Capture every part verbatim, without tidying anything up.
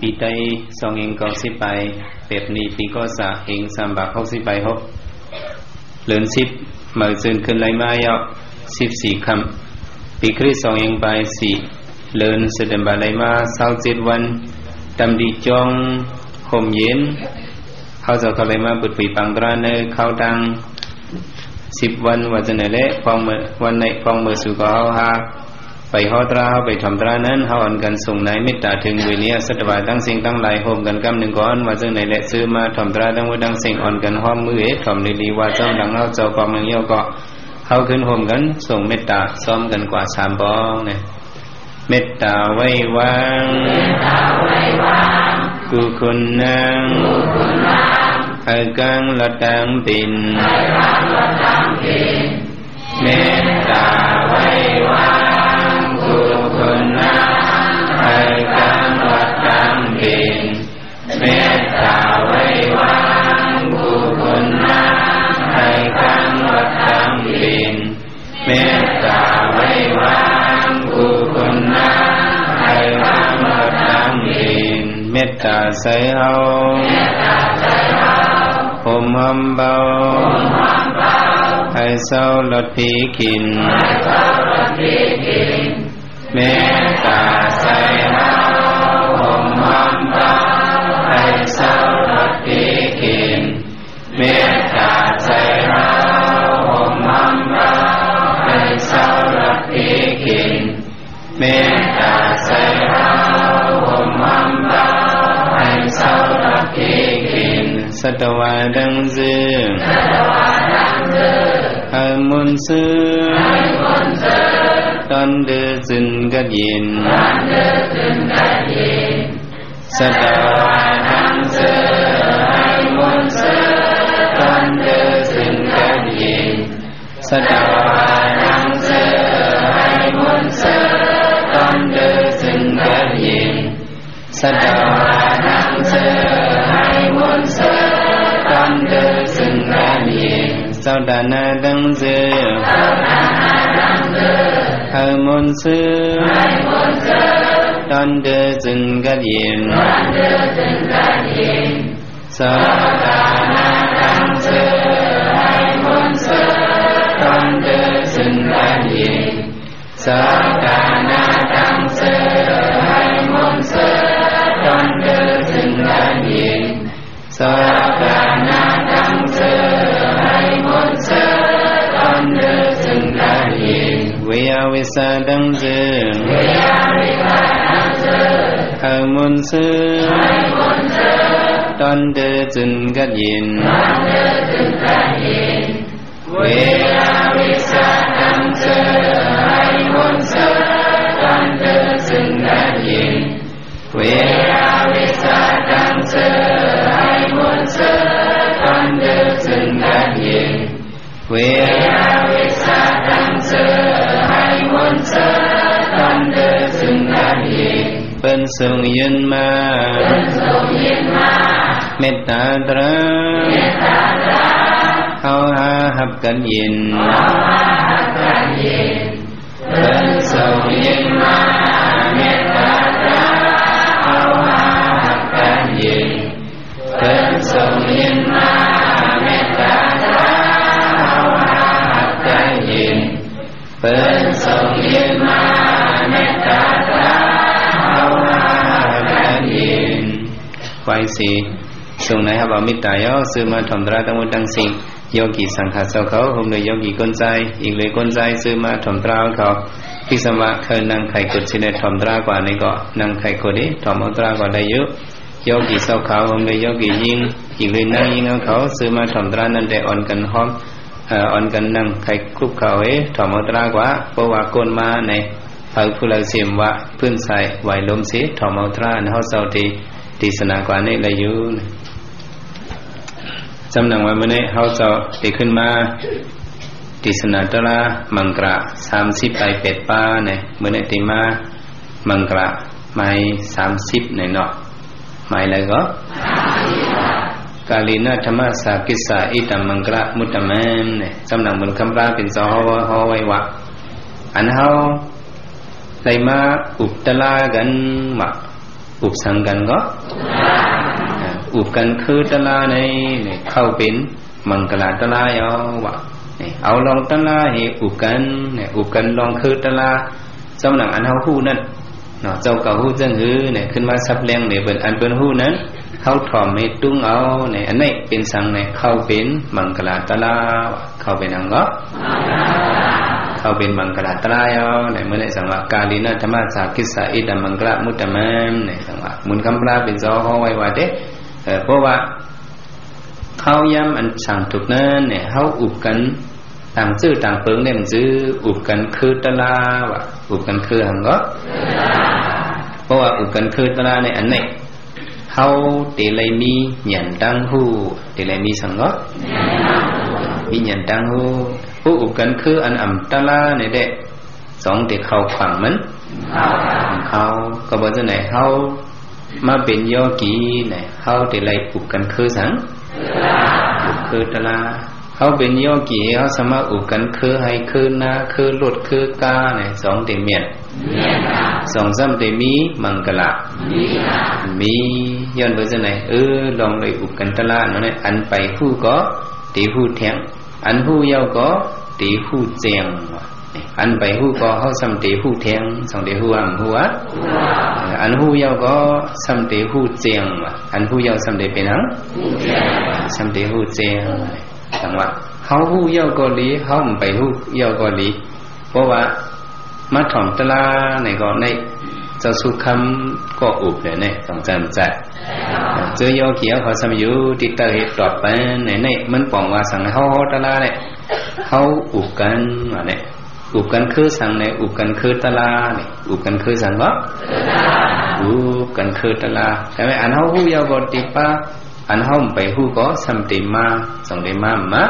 ปีไตสองเฮงเก้าสิบปาย แบบนี้ปีก็สะเฮงสามปากหกสิบปายหก เดือนสิบ เมื่อจื้นขึ้นไล่มาเย้า สิบสี่ค่ำ ปีคริสต์สองเฮงปายสี่ เดือนเซปเทมเบอร์ไล่มาซาวเจ็ดวัน ตำดีจ้องห่มเย็น เฮาเจ้าก็ไล่มาเปิดปุยปังตราในคราวตั้งสิบวัน ว่าจะไหนแหละ พองเมื่อวันไหน พองเมื่อสู่ก็เฮาหา ไปฮอดตรา เฮาไปถ่อมตรานั้น เฮาอ่อนกั๋นส่งนายเมตตาเถิงเวเนียสัตวาตังสิ่งตังหลาย โฮมกั๋นกำนึ่งก่อน ว่าจะไหนแหละ เซิ่มมาถ่อมตราตังหมดตังสิ่ง อ่อนกั๋นฮ้อมมือเอดถ่อมลีๆ ว่าจ้อมดังเฮาเจ้าปองนึ่งเย้าก็ เฮาขึ้นโฮมกั๋นส่งเมตตาซ้อมกั๋นกว่าสามปองเนี่ย เมตตาไหว้วาง เมตตาไหว้วาง กู้คนนัง กู้คนนัง หื้อก้างลอดตังเป๋น หื้อก้างลอดตังเป๋น เมตตาไหว้วาง กู้คนนัง หื้อก้างลอดตังเป๋น เมตตาไหว้วาง กู้คนนัง หื้อก้างลอดตังเป๋น เมตตาไหว้วาง กู้คนนัง หื้อก้างลอดตังเป๋น เมตตาใส่เฮา เมตตาใส่เฮา ห่มห้อมเบา ห่มห้อมเบา หื้อเซาลอดผีกิ๋น หื้อเซาลอดผีกิ๋น เมตตาใส่เฮา ห่มห้อมเบา หื้อเซาลอดผีกิ๋น เมตตาใส่เฮา ห่มห้อมเบา หื้อเซาลอดผีกิ๋น เมตตาใส่เฮา ห่มห้อมเบา หื้อเซาลอดผีกิ๋น สัตวาตังจื้อ สัตวาตังจื้อ หื้อม่วนซื่น หื้อม่วนซื่น ตอนเดินจื้นกัดเย็น ตอนเดินจื้นกัดเย็น สัตวาตังจื้อ หื้อม่วนซื่น ตอนเดินจื้นกัดเย็น สัตวาตังจื้อ หื้อม่วนซื่น ตอนเดินจื้นกัดเย็น สัตวาตังจื้อ หื้อม่วนซื่น ตอนเดินจื้นกัดเย็น เซาตาหน้าตังจื้อ เซาตาหน้าตังจื้อ หื้อม่วนซื่น หื้อม่วนซื่น ตอนเดินจื้นกัดเย็น ตอนเดินจื้นกัดเย็น เซาตาหน้าตังจื้อ หื้อม่วนซื่น ตอนเดินจื้นกัดเย็น เซาตาหน้าตังจื้อ หื้อม่วนซื่น ตอนเดินจื้นกัดเย็น เซาตาหน้าตังจื้อ หื้อม่วนซื่น ตอนเดินจื้นกัดเย็น เวอาวิสาตังจื้อ เวอาวิสาตังจื้อ หื้อม่วนซื่น หื้อม่วนซื่น ตอนเดินจื้นกัดเย็น ตอนเดินจื้นกัดเย็น เวอาวิสาตังจื้อ หื้อม่วนซื่น ตอนเดินจื้นกัดเย็น เวอาวิสาตังจื้อ หื้อม่วนซื่น ตอนเดินจื้นกัดเย็น เวอาวิสาตังจื้อ หื้อม่วนซื่น ตอนเดินจื้นกัดเย็น เปิ้นส่งเยินมา เปิ้นส่งเยินมา เมตตาตรา เมตตาตรา เฮาหาฮับกัดเย็น เฮาหาฮับกัดเย็น เปิ้นส่งเยินมา เมตตาตรา เฮาหาฮับกัดเย็น เปิ้นส่งเยินมา เมตตาตรา เฮาหาฮับกัดเย็น เปิ้นส่งเยินมา เมตตาตรา เฮาหาฮับกัดเย็น ไหว้สี ส่งไหนฮับเอาเมตตาเย้า เซิ่มมาถ่อมตราตังหมดตังสิ่ง โยคีสังฆะเจ้าเขา โฮมด้วยโยคีก้นใจ๋ อิงเลยก้นใจ๋ เซิ่มมาถ่อมตราเขา ภิกษะวะ ใค่นั่งใค่กุด สิได้ถ่อมตรากว่านี้ก็ นั่งใค่กุดนี้ ถ่อมเอาตรากว่าได้อยู่ โยคีเจ้าเขา โฮมด้วยโยคีญิง อิงเลยนางญิงเอาเขา เซิ่มมาถ่อมตรานั้นได้อ่อนกั๋นฮ้อม เอ่อ อ่อนกั๋นนั่งใค่คุกเข่าเอ ถ่อมเอาตรากว่า เพราะว่าก้นมาใน เผาผู้เล่าเสียมว่า พื้นใส ไหวลมเสีย ถ่อมเอาตราอันเฮาเจ้าตี้ เตสนากว่านี้ได้อยู่นะ จำหนังว่ามื้อนี้เฮาเจ้าได้ขึ้นมา เตสนาตรามังคละ สามสิบปายแปดปาเนี่ย มื้อนี้ได้มามังคละ หมายสามสิบเนี่ยเนาะ หมายอะไรก็ กาลีนาธัมมสากิสสา อิตังมังคละมุตตมังเนี่ย จำหนังบนคำพระเป๋นเจ้าฮ้อ ฮ้อไว้ว่า อันเฮาได้มาอุปตรากั๋นว่า อุปสังกั๋นก็ อ่า อุปกั๋นคือตะลาใน เนี่ย เข้าเป๋นมังคลาตะลาเอาวะ เนี่ย เอาลองตะลาหื้ออุปกั๋น เนี่ย อุปกั๋นลองคือตะลา สำหรับอันเฮาฮู้นั้น เนาะ เจ้าเก่าฮู้เจิ่งหื้อเนี่ย ขึ้นมาสับแลงเนี่ย เปิ้นอันเปิ้นฮู้นั้น เฮาถ่อมหื้อตุ้งเอาเนี่ย อันนี้เป๋นสังเนี่ย เข้าเป๋นมังคลาตะลา เข้าเป๋นหยังก็ เข้าเป๋นมังคลาตะลาเอาเนี่ย เมื่อไหร่สังว่า กาลีนะธัมมะสากิสสา อิดัมมังคละมุตตมัง เนี่ย สังว่า มูลคำพระเป๋นจอฮ้องไว้ว่าเต๊อะ เออ เพราะว่า คราวยามอันสังถูกนั้นเนี่ย เฮาอุปกั๋น ต่างจื้อต่างเปิงเนี่ย มันจื้ออุปกั๋นคือตะลาวะ อุปกั๋นคือหยังก็ เพราะว่าอุปกั๋นคือตะลาในอันนี้ เฮาเต๋ไลมีหยันตังฮู้ เต๋ไลมีสังก็ มีหยันตังฮู้ ผู้อุปกั๋นคืออันอ่ำตะลาเนี่ยแหละ สองเต๋เข้าขวางมัน เข้า ก็บ่าจะไหน เฮา มาเป๋นโยกีเนี่ย เฮาเต๋ไลอุปกั๋นคือสัง อุปคือตะลา เฮาเป๋นโยกี เฮาสามารถอุปกั๋นคือไฮ่คือนา คือรถ คือกาเนี่ย สองเต๋เมียน สองซ้ำเต๋มีมังคละ มี ย้อนบ่าจะไหน เออ ลองเลยอุปกั๋นตะลาเนาะเนี่ย อันไปฮู้ก็เต๋ฮู้แทง อันฮู้เย้าก็เต๋ฮู้แจ้ง อันไปฮู้ก็เฮาซ้ำเต๋ฮู้แทง สองเต๋ฮู้อ่ำฮู้อะ อันฮู้เย้าก็ซ้ำเต๋ฮู้แจ้งวะ อันฮู้เย้าซ้ำเต๋เป๋นหยัง ซ้ำเต๋ฮู้แจ้ง สังว่า เฮาฮู้เย้าก็ดี เฮาบ่ไปฮู้เย้าก็ดี เพราะว่า มาถ่อมตะลาเนี่ยก็ในเจ้าสุขคำก็อุปเลยเนี่ย สองจำจัด เจ้าโยกีเขาซ้ำอยู่ติดตะเหตุตอบไปเนี่ย เนี่ย มันป่องว่าสังเฮาฮ้อตะลาเนี่ย เฮาอุปกั๋นว่าเนี่ย อุปกั๋นคือสังเนี่ย อุปกั๋นคือตะลาเนี่ย อุปกั๋นคือสังก็ อุปกั๋นคือตะลา แต่ว่าอันเฮาฮู้เย้าก็ติดปะ อันเฮาบ่ไปฮู้ก็ซ้ำเต๋มา สองเต๋มา มา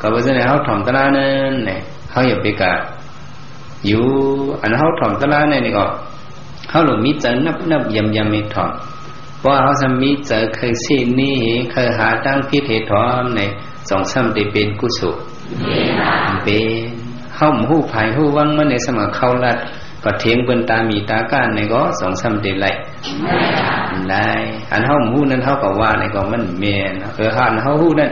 ก็บ่าจะไหน เฮาถ่อมตะลานั้นเนี่ย เฮาอย่าไปกะ อยู่ อันเฮาถ่อมตะลาเนี่ยนี่ก็ เฮาหลงมีใจ๋นับๆ ยำๆ หื้อถ่อม เพราะว่าเฮาซ้ำมีใจ๋ใค่เสี้ยหนี ใค่หาตางผิดหื้อถ่อมเนี่ย สองซ้ำเต๋เป๋นกุศล เป๋น เฮาบ่ฮู้ผายฮู้วังมันเนี่ย สมัครเข้าลัด ก็เถียงเปิ้นต๋ามหมีต๋าก้านเนี่ยก็ สองซ้ำเต๋ไล่ ไล่ อันเฮาบ่ฮู้นั้นเฮาก็ว่าเนี่ยก็มันแม่น เออ อันเฮาฮู้นั้น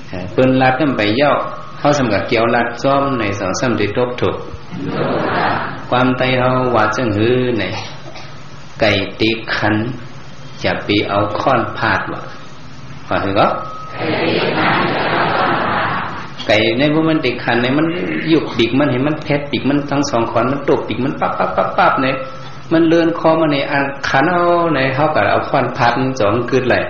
เออ เปิ้นลัดนั้นไปเย้า เฮาซ้ำก็เกี่ยวลัดจ้อมใน สองซ้ำเต๋ตกทุกข์ ความใต้เฮาว่าเจิ่งหื้อใน ไก่เตะขัน อย่าไปเอาค้อนฟาดวะ ว่าหื้อก็ ไก่ในพวกมันเตะขันใน มันยุกปีกมัน หื้อมันแผดปีกมันตังสองขอน มันตบปีกมันปั๊บปั๊บปั๊บปั๊บใน มันเลื่อนคอมันใน อันขันเอาใน เฮาก็เอาค้อนฟาดมันจ๋องกึดเลย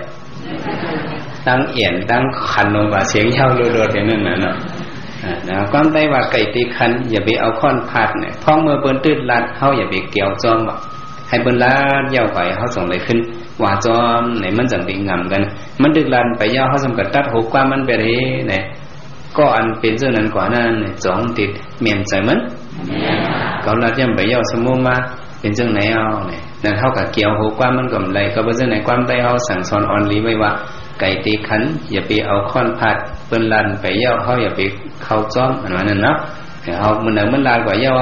ตังเอี่ยนตังขันออกมาเสียงเย้าโลดๆ อย่างนั้นน่ะเนาะ อ่า นะ ความใต้ว่าไก่เตะขัน อย่าไปเอาค้อนฟาดเนี่ย พ่องเมื่อเปิ้นตึกลัด เฮาอย่าไปเกี่ยวจ้อมวะ หื้อเปิ้นลัดเย้าไป เฮาจ๋องได้ขึ้นว่าจ้อมเนี่ย มันจั่งได้งำกั๋น มันตึกลัดไปเย้า เฮาซ้ำก็ตัดหัวความมันไปเลยเนี่ย ก็อันเป๋นเจ้านั้นกว่านั้นเนี่ย จ๋องติดแม่นใจ๋มัน เขาลัดย้ำไปเย้าสมมุติว่าเป๋นเจ้าไหนเอาเนี่ย นั้นเฮาก็เกี่ยวหัวความมันก็บ่ได้ ก็บ่าจะไหน ความใต้เฮาสั่งสอนอ่อนหลีไว้ว่า ไก่เตะขัน อย่าไปเอาค้อนฟาด เปิ้นลัดไปเย้า เฮาอย่าไปเข้าจ้อม อันว่านั้นเนาะ เฮามื้อใดมันลัดกว่าเย้า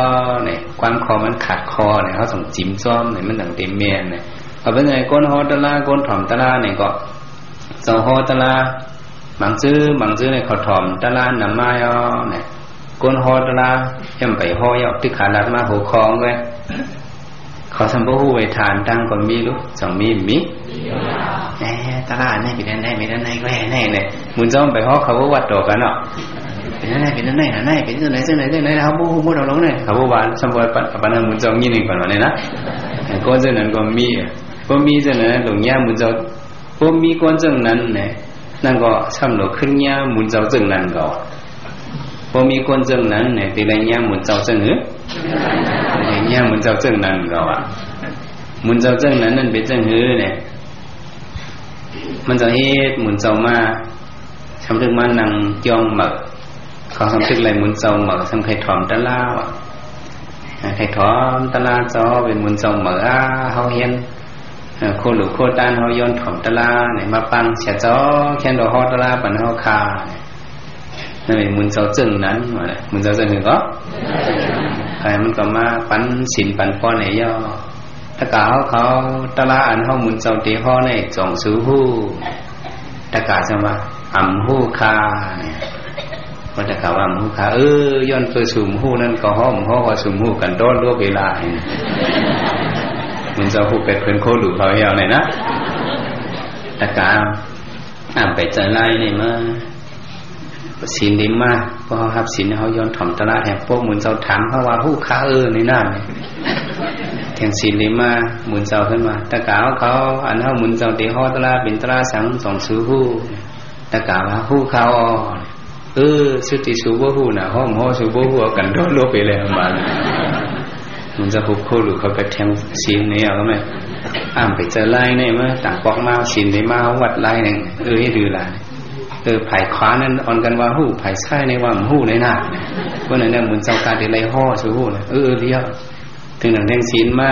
เนี่ย ความคอมันขาดคอเนี่ย เฮาต้องจิ๋มจ้อมเนี่ย มันจั่งเต๋แม่นเนี่ย ก็เป๋นไง คนฮ้อตะลา คนถ่อมตะลาเนี่ยก็ เจ้าฮ้อตะลา บางจื้อ บางจื้อเนี่ยเขาถ่อมตะลานำมาเอาเนี่ย คนฮ้อตะลา ย้ำไปฮ้อเย้า ตึกขาลัดมาหัวคองเว้ย เขาซ้ำบ่ฮู้ไว้ฐานตังก็มีลูก จ๋องมี มี เอ๊ะ ตะลาเนี่ยเป๋นอันใด เป๋นอันใดก็แฮ่แน่เนี่ย หมู่เจ้าไปฮ้อเขาก็วัดต่อกั๋นเนาะ เป๋นอันใด เป๋นอันใดนะ ไหน เป๋นเจ้าไหน เจ้าไหน เจ้าไหน เขาบ่ฮู้หมดเอาลงเนี่ย เขาบ่ว่า ซ้ำบ่ปะ ปะนั้นหมู่เจ้างี้หนึ่งก่อนว่าเนี่ยนะ คนเจ้านั้นก็มี ก็มีเจ้านั้นหลงยากหมู่เจ้า บ่มีคนเจ้านั้นเนี่ย นั่นก็ซ้ำหลวงขึ้นยากหมู่เจ้าเจ้านั้นก็ บ่มีคนเจ้านั้นเนี่ย เต๋ไล่ยากหมู่เจ้าเจ้าหื้อ เต๋ไล่ยากหมู่เจ้าเจ้านั้นก็ว่า หมู่เจ้าเจ้านั้นนั่นเป๋นเจ้าหื้อเนี่ย มันจะเฮ็ดหมู่เจ้ามา ซ้ำตึกมานั่งจ้องเหม่อ เขาซ้ำตึกไล่หมู่เจ้าเหม่อ ซ้ำใค่ถ่อมตะลาวะ ใค่ถ่อมตะลาเจ้า เป๋นหมู่เจ้าเหม่อ อ่า เฮาเฮียน เอ่อ โคหลู่โคต้านเฮาย้อนถ่อมตะลาเนี่ย มาปังเสียเจ้า แค่นดอกฮ้อตะลาปันเฮาคาเนี่ย นั่นเป๋นหมู่เจ้าเจ้านั้นว่าเนี่ย หมู่เจ้าเจ้าหื้อก็ ใค่มันก็มาปันศีลปันป้อนให้เย้า ตะก๋าเฮาเขา ตะลาอันเฮาหมุนเจ้าเต๋ฮ้อใน จ่องสูฮู้ ตะก๋าซัมว่า อ่ำฮู้ค่า เนี่ย ว่าตะก๋าว่า อ่ำฮู้ค่า เออ ย้อนเปื้อสูบ่ฮู้นั้น ก็ฮ้อมฮ้อก็สูบ่ฮู้กั๋นตลอดเวลา หมุนเจ้าฮู้แปดเผินโคหลู่เขาเหี่ยวเนี่ยนะ ตะก๋า อ่ำไปเจอไล่เนี่ยมา ศีลได้มา ปอเฮาฮับศีลเฮาย้อนถ่อมตะลาแหม ปกหมุนเจ้าถามเฮาว่า ฮู้ค่าเออ ในนั้นเนี่ย แทงศีลได้มา หมุนเจ้าขึ้นมา ตะก๋าเฮาเขา อันเฮาหมุนเจ้าเต๋ฮ้อตะลา เป๋นตะลาสัง จ่องสูฮู้ ตะก๋าว่า ฮู้ค่าอ้อ เออ สุดตี้สูบ่ฮู้น่ะ ฮ้อมฮ้อสูบ่ฮู้กั๋นตลอดไปแล้ว บาด หมุนเจ้าฮู้โคหลู่เขาไปแทงศีลเนี่ย เอาก็แม่ อ่ำไปเจอไล่เนี่ยมา ต่างปอกมา ศีลได้มา วัดไล่หนึ่ง เออ หื้อดื้อหลาย เออ ฝ่ายขวานั้นอ่อนกั๋นว่าฮู้ ฝ่ายซ้ายนี่ว่าบ่ฮู้ในนั้น เพราะนั้นเนี่ย หมุนเจ้ากาเต๋ไล่ฮ้อสูฮู้นะ เออ เดี๋ยว เถิงหนังแทงศีลมา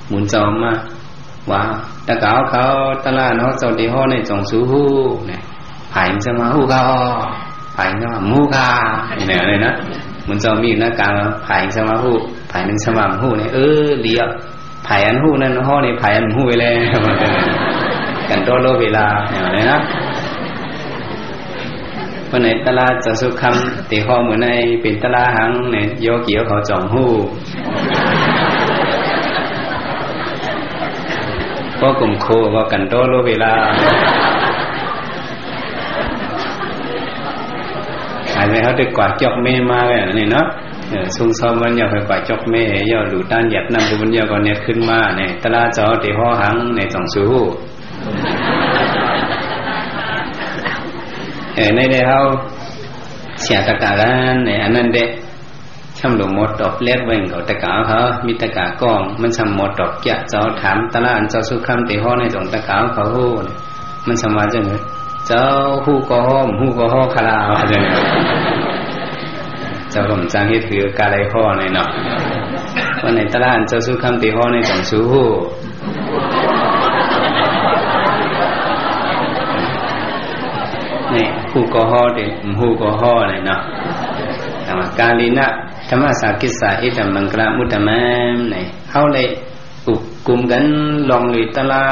หมุนเจ้ามา ว่า ตะก๋าเฮาเขา ตะลาอันเฮาเจ้าเต๋ฮ้อใน จ่องสูฮู้ เนี่ย ฝ่ายซัมว่า ฮู้ค่าอ้อ ฝ่ายซัมว่า บ่ฮู้ค่า เนี่ย เนี่ยนะ หมุนเจ้ามีอยู่หน้ากลาง ฝ่ายซัมว่าฮู้ ฝ่ายนึ่งซัมว่าบ่ฮู้ เนี่ย เออ เดี๋ยว ฝ่ายอันฮู้นั้นฮ้อในฝ่ายอันบ่ฮู้ไปแล้ว กั๋นตลอดเวลา เนี่ยนะ เพราะในตะลาเจ้าสุขัมเต๋ฮ้อเมื่อใน เป๋นตะลาหังเนี่ย โยคี้เขาจ่องฮู้ ปอก้มโคก็กั๋นตลอดเวลา อันนี้เฮาได้กวาดจ๊อกแม่มาไว้นี่เนาะ เออ ซุ่มซ้อมวันเยียะไปกวาดจ๊อกแม่ เยียะหลู่ต้านหยัดน้ำ บุญเยียะก็เน็ตขึ้นมาเนี่ย ตะลาเจ้าเต๋ฮ้อหังใน จ่องสูฮู้ เออ ในได้เฮาเสียตะก๋ากั๋นในอันนั้นเด้ ซ้ำหลวงหมอตอบแลดไว้ เขาตะก๋าเขา มีตะก๋าก้อง มันซ้ำหมอตอบเกี้ย เจ้าถามตะลาอันเจ้าสุขัมเต๋ฮ้อใน จ่องตะก๋าเขาฮู้เนี่ย มันซัมว่าจั่ง เจ้าฮู้ก็ฮ้อ บ่ฮู้ก็ฮ้อคารา ว่าจั่ง เจ้าก็บ่จักเฮ็ดหื้อกาไล่ฮ้อในเนาะ ว่าในตะลาอันเจ้าสุขัมเต๋ฮ้อใน จ่องสูฮู้ เนี่ย ฮู้ก็ฮ้อเด้ บ่ฮู้ก็ฮ้อในเนาะ แต่ว่า กาเลนะ ธัมมสากิสสา อิดัมมังคละมุตตมัง เนี่ย เฮาได้ กุมกุมกั๋นล่องลุยตะลา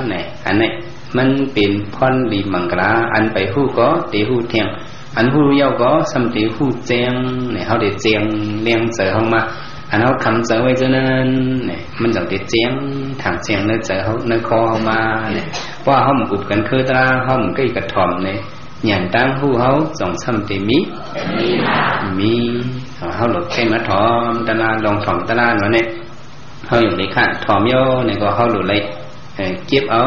เนี่ย อันนี้มันเป๋นพ่อนดีมังคลา อันไปฮู้ก็เต๋ฮู้แจ้ง อันฮู้แล้วก็ซ้ำเต๋ฮู้แจ้งเนี่ย เฮาได้แจ้งแหล่งใจ๋เฮามา อันเฮาคำใจ๋ไว้เจ้านั้นเนี่ย มันจั่งเต๋แจ้ง ถ่างแจ้งในใจ๋เฮา ในคอเฮามาเนี่ย เพราะว่าเฮาบ่อุบกั๋นคือตะลา เฮาบ่ใก้กระถ่อมเนี่ย ญาณตังฮู้เฮาจ่องซ้ำเต๋มี มี เฮาหลบใก้มาถ่อมตะลา ลองถ่อมตะลาว่าเนี่ย เฮาอยู่ในขั้นถ่อมเย้าเนี่ยก็เฮาหลุดเลย เอ่อ เก็บเอา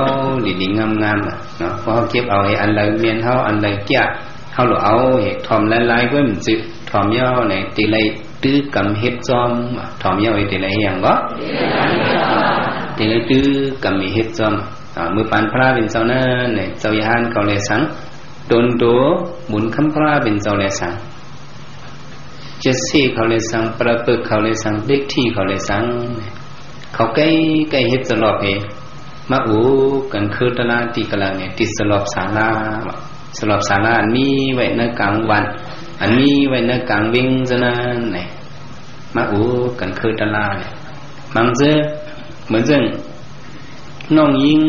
ดีๆ งามๆ อะเนาะ เพราะเฮาเก็บเอาไอ้อันใดแม่นเฮา อันใดเกี้ย เฮาหลุดเอา เอ่อ ถ่อมหลายๆ ก็มันจึก ถ่อมเย้าเนี่ย เต๋เลยตื้อกำเฮ็ดจ้อม ถ่อมเย้าไอ้เต๋เลยเฮ็ดหยังก็ เต๋เลยตื้อกำเฮ็ดจ้อม อ่า เมื่อปานพระเป๋นเจ้านั้นเนี่ย เจ้าย้านเขาแลสัง โตนโต บุญคำพระเป๋นเจ้าแลสัง เจ็ดสีเขาแลสัง ปรากฏเขาแลสัง เล็กที่เขาแลสัง เขาใก้ใก้เฮ็ดสลอบเห มาอู้กั๋นคือตะลาตี้กะลังเนี่ย ตี้สลอบศาลา สลอบศาลาอันมีไว้ในก๋างวัด อันมีไว้ในก๋างเว็งเจ้านั้นเนี่ย มาอู้กั๋นคือตะลาเนี่ย บางเตื้อ เหมือนเจ้า น้องญิง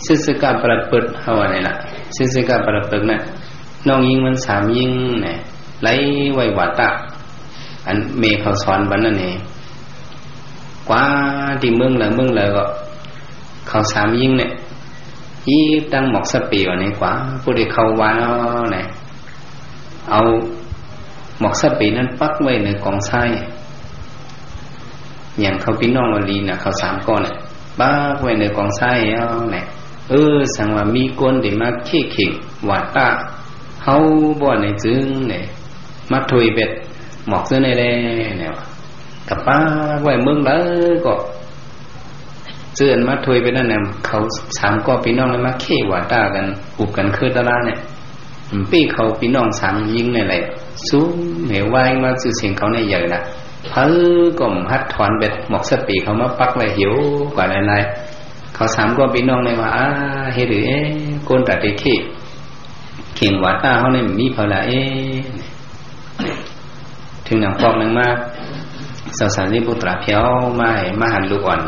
ศิสกะปรากฏ เฮาว่าเนี่ยละ ศิสกะปรากฏน่ะ น้องญิงมันสามญิงเนี่ย ไหลไหว้วาตะ อันแม่เขาสอนวันนั้นเนี่ย กว่าตี้เมืองละเมืองละก็ เขาสามญิงเนี่ย หยิบตังหมอกสะเปียว่าเนี่ย กว่าผู้ใดเข้าวัดเอาเนี่ย เอาหมอกสะเปียนั้นปักไว้ในก๋องทราย อย่างเขาปี้น้องวลีน่ะ เขาสามก้อนน่ะ ปักไว้ในก๋องทรายเอาเนี่ย เออ สังว่ามีคนเด๋มาเค่เข่งวาตะ เฮาบ่ในจึงเนี่ย มาถ้วยเบ็ดหมอกเตื้อในแลเนี่ย ก็ปักไว้เมืองใดก็ เจื้ออันมาถ้วยไปนั้นน่ะ เขาสามก้อนปี้น้องนั้นมาเค่วาตะกั๋น อุบกั๋นคือตะลาเนี่ย ปี้เขาปี้น้องสามญิงเนี่ยแหละ สูงเหววายมา จื้อเสียงเขาเนี่ยใหญ่ละ เผลอก็หัดถอนเบ็ดหมอกสะเปียเขามาปักไว้เหี่ยวกว่าหลายๆ เขาสามก้อนปี้น้องเนี่ยว่า อ้า เฮ็ดหื้อ เอ๊ะ คนต๋าเต๋เค่เข่งวาตะเฮาเนี่ยมีเผาละ เอ๊ะ เถิงหนังปอกหนังมา เจ้าสารีปุตตราเผียวมา มาหันลูกอ่อน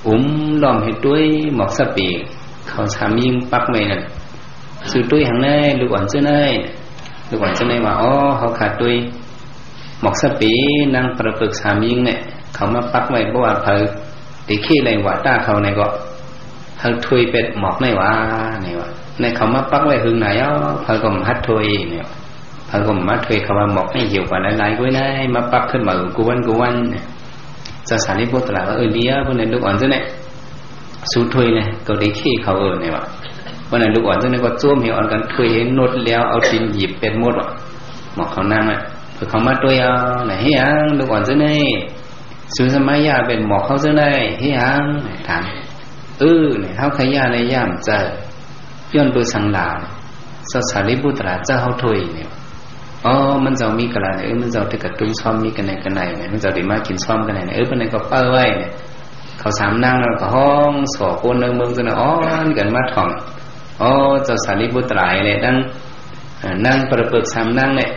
อุ้มล้อมหื้อตวยหมอกสะเปะ เขาสามญิงปักไว้นั่น สูตุ้ยหังใด ลูกอ่อนเจ้าใด ลูกอ่อนเจ้าใดว่า อ๋อ เฮาข้าตวยหมอกสะเปะ นางปรเปิกสามญิงเนี่ย เขามาปักไว้ บ่ว่าใผ ตี้เข้าไหล่วาตาเขาเนี่ยก็ หื้อถ้วยเป็ดหมอกในหว่า นี่ว่า ในเขามาปักไว้หึงหนา เอ้า ใผก็บ่หัดถ้วย นี่ว่า ใผก็บ่มาถ้วย เขาว่าหมอกในเหี่ยวกว่าหลายๆ ก้วยใน มาปักขึ้นมากู้วันกู้วันเนี่ย เจ้าสารีปุตตราว่า เออ เดี๋ยว เปิ้นเนี่ย ลูกอ่อนเจ้าเนี่ย สูถ้วยเนี่ย ก็ได้เข้าเขา เออ นี่ว่า วันนั้นลูกอ่อนเจ้าเนี่ยก็จ้วมหื้ออ่อนกั๋นถ้วยหื้อหนดแล้ว เอาตี๋นหยีบเป็ดหมดว่ะ หมอกเขานางอ่ะ เปิ้นเขามาตวยเอา ไหนหื้อหยัง ลูกอ่อนเจ้าเนี่ย สูสมาย่าเป็ดหมอกเขาเจ้าได้หื้อหยัง ถาม เออ เนี่ย เฮาข้าย่าในย่ามเจ้า ย้อนเปื้อสังหลา เจ้าสารีปุตตราเจ้าหื้อถ้วยเนี่ย อ๋อ มันเจ้ามีกะลาเนี่ย เออ มันเจ้าตี้กระตุ้งซ้อมมีกะไหนกะไหนเนี่ย มันเจ้าได้มากิ๋นซ้อมกะไหนเนี่ย เออ เปิ้นนั้นก็เปิ้นไว้เนี่ย เขาสามนางแล้วก็ฮ้องส่อคนในเมืองเจ้าน่ะ อ้อนกั๋นมาถ่อง อ๋อ เจ้าสารีปุตตราเนี่ย ดัง เอ่อ นางปรเปิกสามนางเนี่ย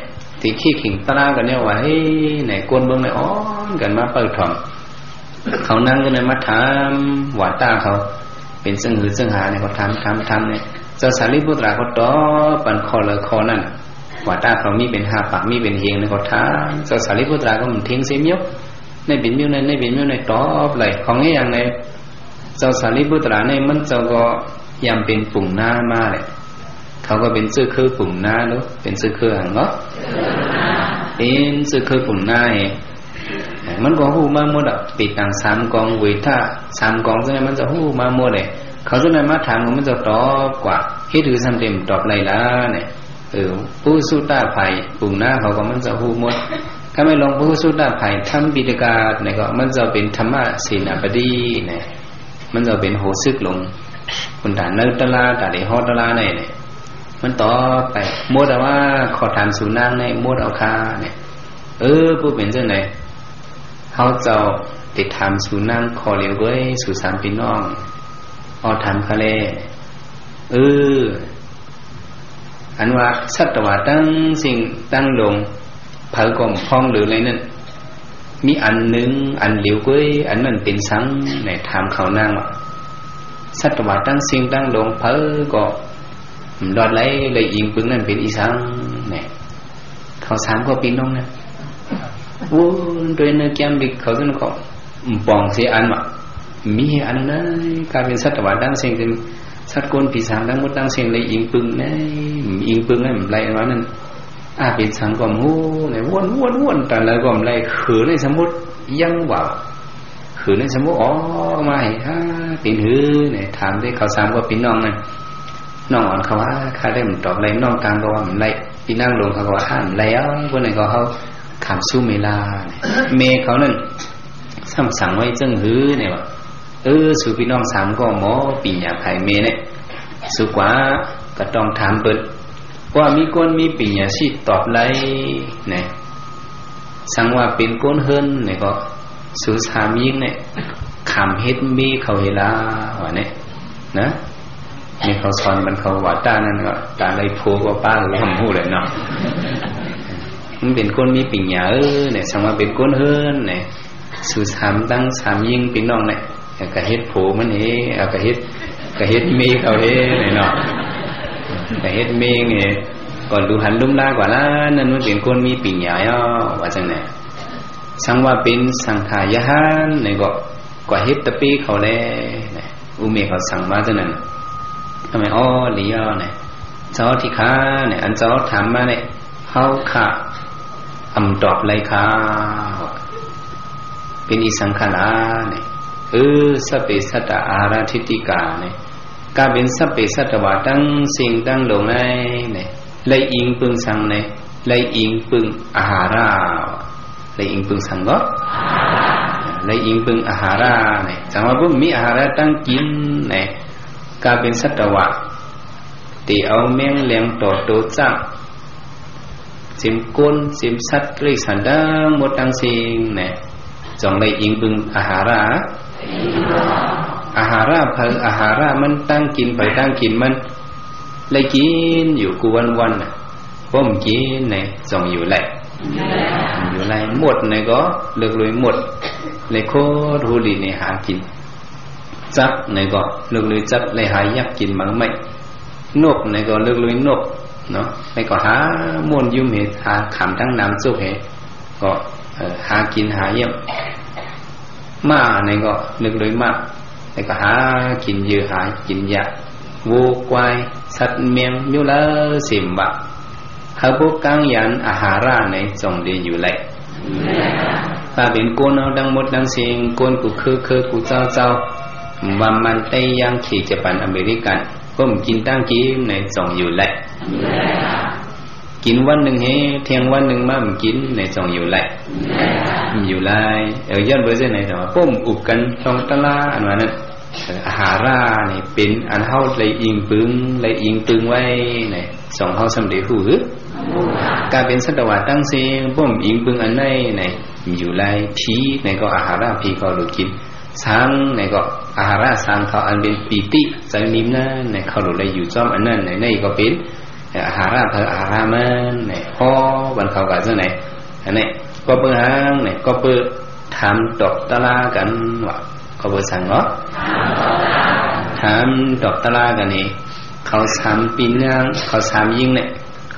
ตี้เข้าเข่งตรากั๋นเนี่ยว่า เฮ้ย ไหนคนเมืองเนี่ย อ้อนกั๋นมาเปิ้นถ่อง เขานางก็เลยมาถามวาตาเขา เป๋นเซิ่งหือเซิ่งหาเนี่ย เขาถาม ถาม ถามเนี่ย เจ้าสารีปุตตราก็ตอบปันข้อละข้อนั้น วาตาเขามีเป๋นห้าปาก มีเป๋นเฮงเนี่ย เขาถาม เจ้าสารีปุตตราก็บ่เถียงเสียเมียว ในเป๋นเมียวใน ในเป๋นเมียวใน ตอบเลย ของเฮงอย่างไหน เจ้าสารีปุตตราเนี่ย มันเจ้าก็ยำเป๋นปุ๋งนามาแหละ เขาก็เป๋นเจ้าเค้อปุ๋งนาลูก เป๋นเจ้าเค้อหยังเนาะ เป๋นเจ้าเค้อปุ๋งนาเอง มันก็ฮู้มาหมดอ่ะ ปิดตังสามกอง เวทะสามกอง เจ้าเนี่ย มันจะฮู้มาหมดเลย เขาเจ้าเนี่ยมาถาม มันจะตอบกว่า เฮ็ดหื้อซ้ำเต็มตอบไล่ละเนี่ย เออ ปุสุตะฝ่ายปุ๋งนาเขาก็มันจะฮู้หมด ถ้าแม่นหลวงปุสุตะฝ่ายธรรมปิฎกะเนี่ยก็ มันจะเป๋นธรรมเสนาบดีเนี่ย มันจะเป๋นโหสึกหลวง คุณตาเนิตลา ตาเดฮอตลาเนี่ย มันตอบไปหมดแล้วว่า ข้อถามสูนางเนี่ย หมดแล้วค่ะเนี่ย เออ ผู้เป๋นเจ้าไหน เฮาเจ้าติดถามสูนางข้อเดียวเว้ย สูสามปี้น้อง อ้อ ถามข้าแล เออ อันว่าสัตวะตังสิ่งตังหลวง ใผก็บ่พ้องหรืออะไรนั่น มีอันนึ่งอันเดียวเว้ย อันนั้นเป๋นสังเนี่ย ถามเขานางว่า สัตวะตังสิ่งตังหลวง ใผก็บ่รอดไหล เลยอิงปึงนั่นเป๋นอีสังเนี่ย เขาสามก็ปี้น้องเนี่ย โอ้ โดยเนื้อแก้มบิกเขาซึ่งก็ อืม ป่องเสียอันว่า มีอันนั้นนะ กลายเป๋นสัตวะตังสิ่ง เป๋นสัตว์คนผีสางตังหมดตังสิ้น เลยอิงปึงนะ อิงปึงนะ บ่ได้อันว่านั้น อ่า เป๋นสังก็บ่ฮู้เนี่ย วนวนวน ต๋อนใดก็บ่ได้ หื้อในสมุติยังว่า หื้อในสมุติออกมาหื้อ อ่า เป๋นหื้อเนี่ย ถามได้เขาสามก็ปี้น้องนะ น้องอ่อนเขาว่า ข้าได้บ่ตอบได้ น้องกลางก็ว่าบ่ได้ ปี้นางหลวงเขาก็ว่า อ่า บ่ได้ เอ้า พวกนั้นก็เขาขามสู้เมลาเนี่ย แม่เขานั่น ซ้ำสั่งไว้เซิ่งหื้อเนี่ยว่า เออ สูปี้น้องสามก็หมอปิญญาไผแม่เนี่ย สูกว่าก็ต้องถามเปิ้น ว่ามีคนมีปิญญาสิตอบไล่เนี่ย สังว่าเป๋นคนเฮือนเนี่ยก็ สูสามญิงเนี่ย ขามเฮ็ดเมเขาเฮลา ว่าเนี่ย นะ นี่เขาสอนมันเขาว่าต้านั่นก็ ต๋าไล่ผัวก็ป้าหรือว่าบ่ฮู้เลยเนาะ มันเป๋นคนมีปิญญา เออ เนี่ย สังว่าเป๋นคนเฮือนเนี่ย สูสามตังสามญิงปี้น้องเนี่ย ก็เฮ็ดผัวมันเฮ เอาก็เฮ็ด ก็เฮ็ดเมเขาเฮเนี่ยเนาะ ก็เฮ็ดเมเนี่ย ก็ดูหันลุ่มลากว่าละ นั่นมันเป๋นคนมีปิญญาเนาะ ว่าจั่งไหน สังว่าเป๋นสังขายะหันเนี่ยก็ ก็เฮ็ดตะปี้เขาแลเนี่ย อุเมเขาสั่งมาจั่งนั้น ทำไม อ๋อ ดีอ่ะเนี่ย เจ้าตี้ข้าเนี่ย อันเจ้าถามมาเนี่ย เฮาข้าอ่ำตอบไล่ข้า เป๋นอีสังขลาเนี่ย เออ สัพเพสัตตาอาหาราทิฏฐิกาเนี่ย กาเป๋นสัพเพสัตวะตังสิ่งตังหลวงในเนี่ย ไล่อิงปึงสังเนี่ย ไล่อิงปึงอาหารา ไล่อิงปึงสังก็ ไล่อิงปึงอาหาราเนี่ย สังว่าบ่มีอาหาราตังกิ๋นเนี่ย กาเป๋นสัตวะ ตี้เอาแมงแหลงต่อโตจัก เสียมก้น เสียมสัตว์เล็กสันตังหมดตังสิ้นเนี่ย จ่องไล่อิงปึงอาหารา อาหาราเผา อาหารามันตังกิ๋น เผาตังกิ๋นมัน ไล่กิ๋นอยู่กู้วันๆ น่ะ บ่กิ๋นเนี่ย จ่องอยู่ไล่ อยู่ไล มดไหนก็เลือกลุยมด เลยโคตรฮู้ดีในหากิ๋น จักไหนก็เลือกลุยจัก เลยหายักกิ๋นหมากไม้ นกไหนก็เลือกลุยนกเนาะ ไหนก็หาม่วนยุ้มเห หาขำทั้งน้ำจุกเห ก็ เอ่อ หากิ๋นหาเยี่ยม ม้าไหนก็เลือกลุยม้า ไหนก็หากิ๋นเหยื่อหากิ๋นเหยาะ วัวควายสัตว์เมียงอยู่แล้วเสียมว่า เขาพวกก้างยานอาหาระไหนจ่องดีอยู่ไล ถ้าเป๋นคนเฮาตังหมดตังสิ้น คนกู้คือคือกู้เจ้าเจ้า ว่ามันไต้ย่างขี่จะปันอเมริกัน เปิ้นกิ๋นตังกิ๋นไหนจ่องอยู่ไล กิ๋นวันนึ่งเห เที่ยงวันนึ่งมาบ่กิ๋นไหนจ่องอยู่ไล อยู่ไล เออ ย้อนเป๋นเจ้าไหน แต่ว่าเปิ้นอุกกั๋นตองตะลาอันว่านั้น เอ่อ อาหาระนี่เป๋นอันเฮาได้อิงปึง ได้อิงตึงไว้นี่ สองเฮาซ้ำได้ฮู้หื้อ ก้าเป๋นสัตว์ตะวาตังสิ้น เปิ้นอิงปึงอันไหนนี่ อยู่ไล ผีนี่ก็อาหาระผีเขาหลูกิ๋น สังนี่ก็อาหาระสังเขาอันเป๋นปีติใจ๋นิ่มนั้นนี่ เขาหลูได้อยู่จ้อมอันนั้นนี่ นี่ก็เป๋น เอ่อ อาหาระเผาอาหาระมันนี่ พอวันเขาก็เจ้าไหน อันนี้ก็เปื้อหังนี่ ก็เปื้อถามตอบตะลากั๋นว่า ก็เปื้อสังเนาะ ถามตอบตะลากั๋นนี่ เขาถามปี้นาง เขาถามญิงนี่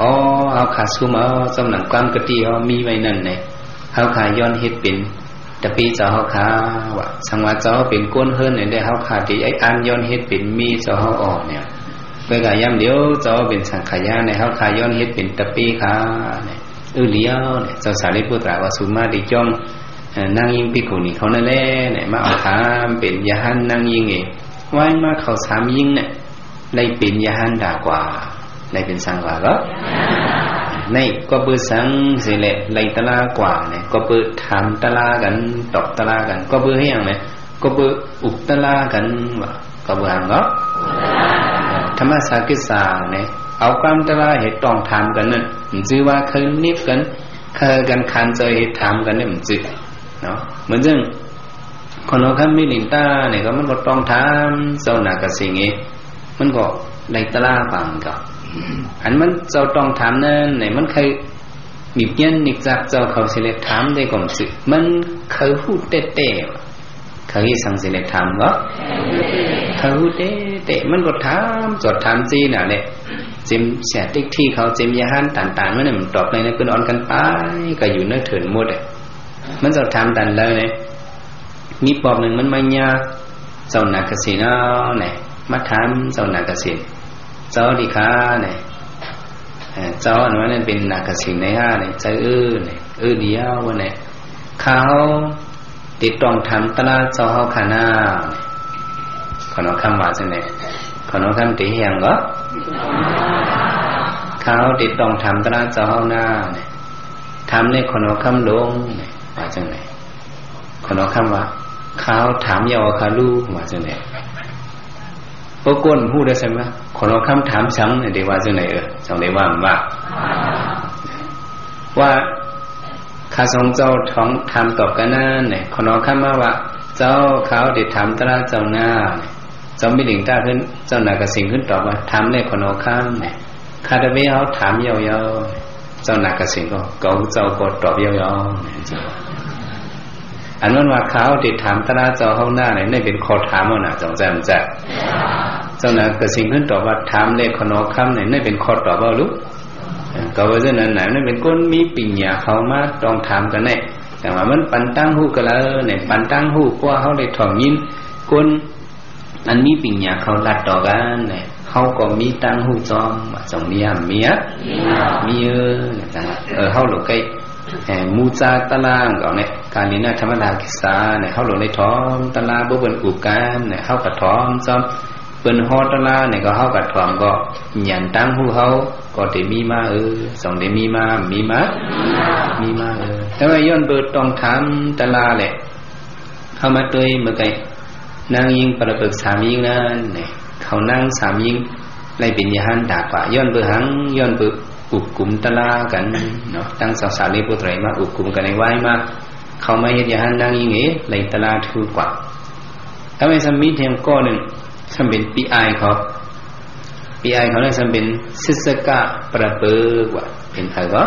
อ๋อ เฮาข้าซุ่มเอา สำหรับความกะตี้เฮามีไว้นั้นนี่ เฮาข้าย้อนเฮ็ดเป๋น ตะปี้เจ้าเฮาข้าว่า สังว่าเจ้าเป๋นคนเฮือนนี่ได้ เฮาข้าตี้ไอ้อันย้อนเฮ็ดเป๋นเมียเจ้าเฮาออกนี่ เปื้อก็ยามเดียวเจ้าเป๋นสังขยานี่ เฮาข้าย้อนเฮ็ดเป๋นตะปี้ข้านี่ เออ เดียวนี่ เจ้าสารีปุตตราว่า สูมาตี้จ้อง เอ่อ นางญิงภิกขุณีเขานั่นแลนี่ มาเอาข้าเป๋นยะหันนางญิงเอง ว่ามาเขาถามญิงนี่ ได้เป๋นยะหันดากว่า ได้เป๋นสังวาก็ นี่ก็เปื้อสังสิแล ได้ตะลากว่านี่ ก็เปื้อถามตะลากั๋น ตอบตะลากั๋น ก็เปื้อเหียงนี่ ก็เปื้ออุกตะลากั๋นว่า ก็เปื้อหังก็ ธรรมสากิสสานี่ เอาความตะลาเหตุต้องถามกั๋นนั้น มันจื้อว่าใค่เนียบกั๋น ใค่กั๋นขันใจ๋เหตุถามกั๋นนี่ มันจื้อเนาะ เหมือนเจ้า ขนหอคำมิลินตานี่ก็มันก็ต้องถามเจ้านากสิงห์เอง มันก็ได้ตะลาปางก็ อันมันเจ้าต้องถามนั้นนี่ มันใค่มีเกียรตินิกจักเจ้าเขาสิแลถามได้ก็มันจื้อ มันใค่ฮู้แต๊ๆ ใค่สังสิแลถามก็ ใค่ฮู้แต๊ๆ มันก็ถามจอดถามจี้น่ะแหละ เจมเสียติ๊กที่เขา เจมยะหันต่างๆ มันนี่มันตอบได้นะ เปิ้นอ่อนกั๋นไป ก็อยู่ในเถินหมดอะ มันเจ้าถามตันเลยนี่ มีปอกนึ่งมันมาเยียะเจ้านากสิงห์เอานี่ มาถามเจ้านากสิงห์ เจ้าดีข้านี่ เอ่อ เจ้าอันว่านั้นเป๋นนากสิงห์ในห้านี่ เจ้าเออนี่ เออเดียวว่านี่ ข้าเฮาตี้ต้องถามตะลาเจ้าเฮาข้านา ขนหอคำว่าจั่งใด ขนหอคำตี้เหียงก็ ข้าเฮาตี้ต้องถามตะลาเจ้าเฮานานี่ ถามในขนหอคำลงนี่ ว่าจั่งใด ขนหอคำว่า ข้าถามเย้าข้าลู่ ว่าจั่งใด ปรากฏฮู้ได้ใส่มา ขนหอคำถามสังนี่ ได้ว่าจั่งใด เออ จั่งใดว่ามันว่า ว่าข้าสองเจ้าถองถามตอบกั๋นนั้นนี่ ขนหอคำมาว่า เจ้า ข้าได้ถามตะลาเจ้านานี่ เจ้ามิลินตาขึ้น เจ้านากสิงห์ขึ้นตอบว่า ถามแลขนหอคำนี่ ข้าตะเวเฮาถามเย้าๆ เจ้านากสิงห์ก็ เกาเจ้าก็ตอบเย้าๆ นี่ อันนั้นว่าข้าได้ถามตะลาเจ้าเฮานานี่ นี่เป๋นข้อถามเอานะ จงจำจ้ะ เจ้านากสิงห์ขึ้นตอบว่า ถามแลขนหอคำนี่ นี่เป๋นข้อตอบเอาลูก เออ ก็ว่าเจ้านั้นน่ะ นี่เป๋นคนมีปิญญาเขามาต้องถามกั๋นนี่ แต่ว่ามันปันตังหู้กั๋นแล้วนี่ ปันตังหู้ เพราะว่าเฮาได้ถ่องยิน คน อันมีปิญญาเขาลัดต่อกั๋นนี่ เฮาก็มีตังหู้จ้อม ว่าจ้องมีอ่ะ มีอ่ะ มี เออ นะจ๊ะ เออ เฮาหลงใก้ เอ่อ หมู่จาตะลาของเฮานี่ กาลีนาธรรมดากิสสานี่ เฮาหลงได้ถ่อมตะลา บ่เปิ้นอุบกั๋นนี่ เฮาก็ถ่อมจ้อม เปิ้นฮ้อตะลานี่ก็ เฮาก็ถ่อม ก็ญาณตังหู้เฮาก็ได้มีมา เออ จ้องได้มีมา มีมา มีมา เออ แต่ว่าย้อนเปิ้นต้องถามตะลาแหละ เฮามาตวยเมื่อไก่ นางญิงปรากฏสามญิงนั้นนี่ เขานางสามญิง ได้เป๋นยะหันดากว่า ย้อนเปื้อหัง ย้อนเปื้ออุบกุมตะลากั๋นเนาะ ตังสาวสารีปุตตะมาอุบกุมกั๋นในวายมา เขามาเฮ็ดยะหันนางญิงเอ ได้ตะลาถือกว่า ถ้าไม่ซ้ำมีเทียงก้อนึ่ง ซ้ำเป๋นปี้อ้ายเขา ปีอ้ายเขาเนี่ยซ้ำเป๋นเสสกะปลาเปิกว่า เป๋นใผก็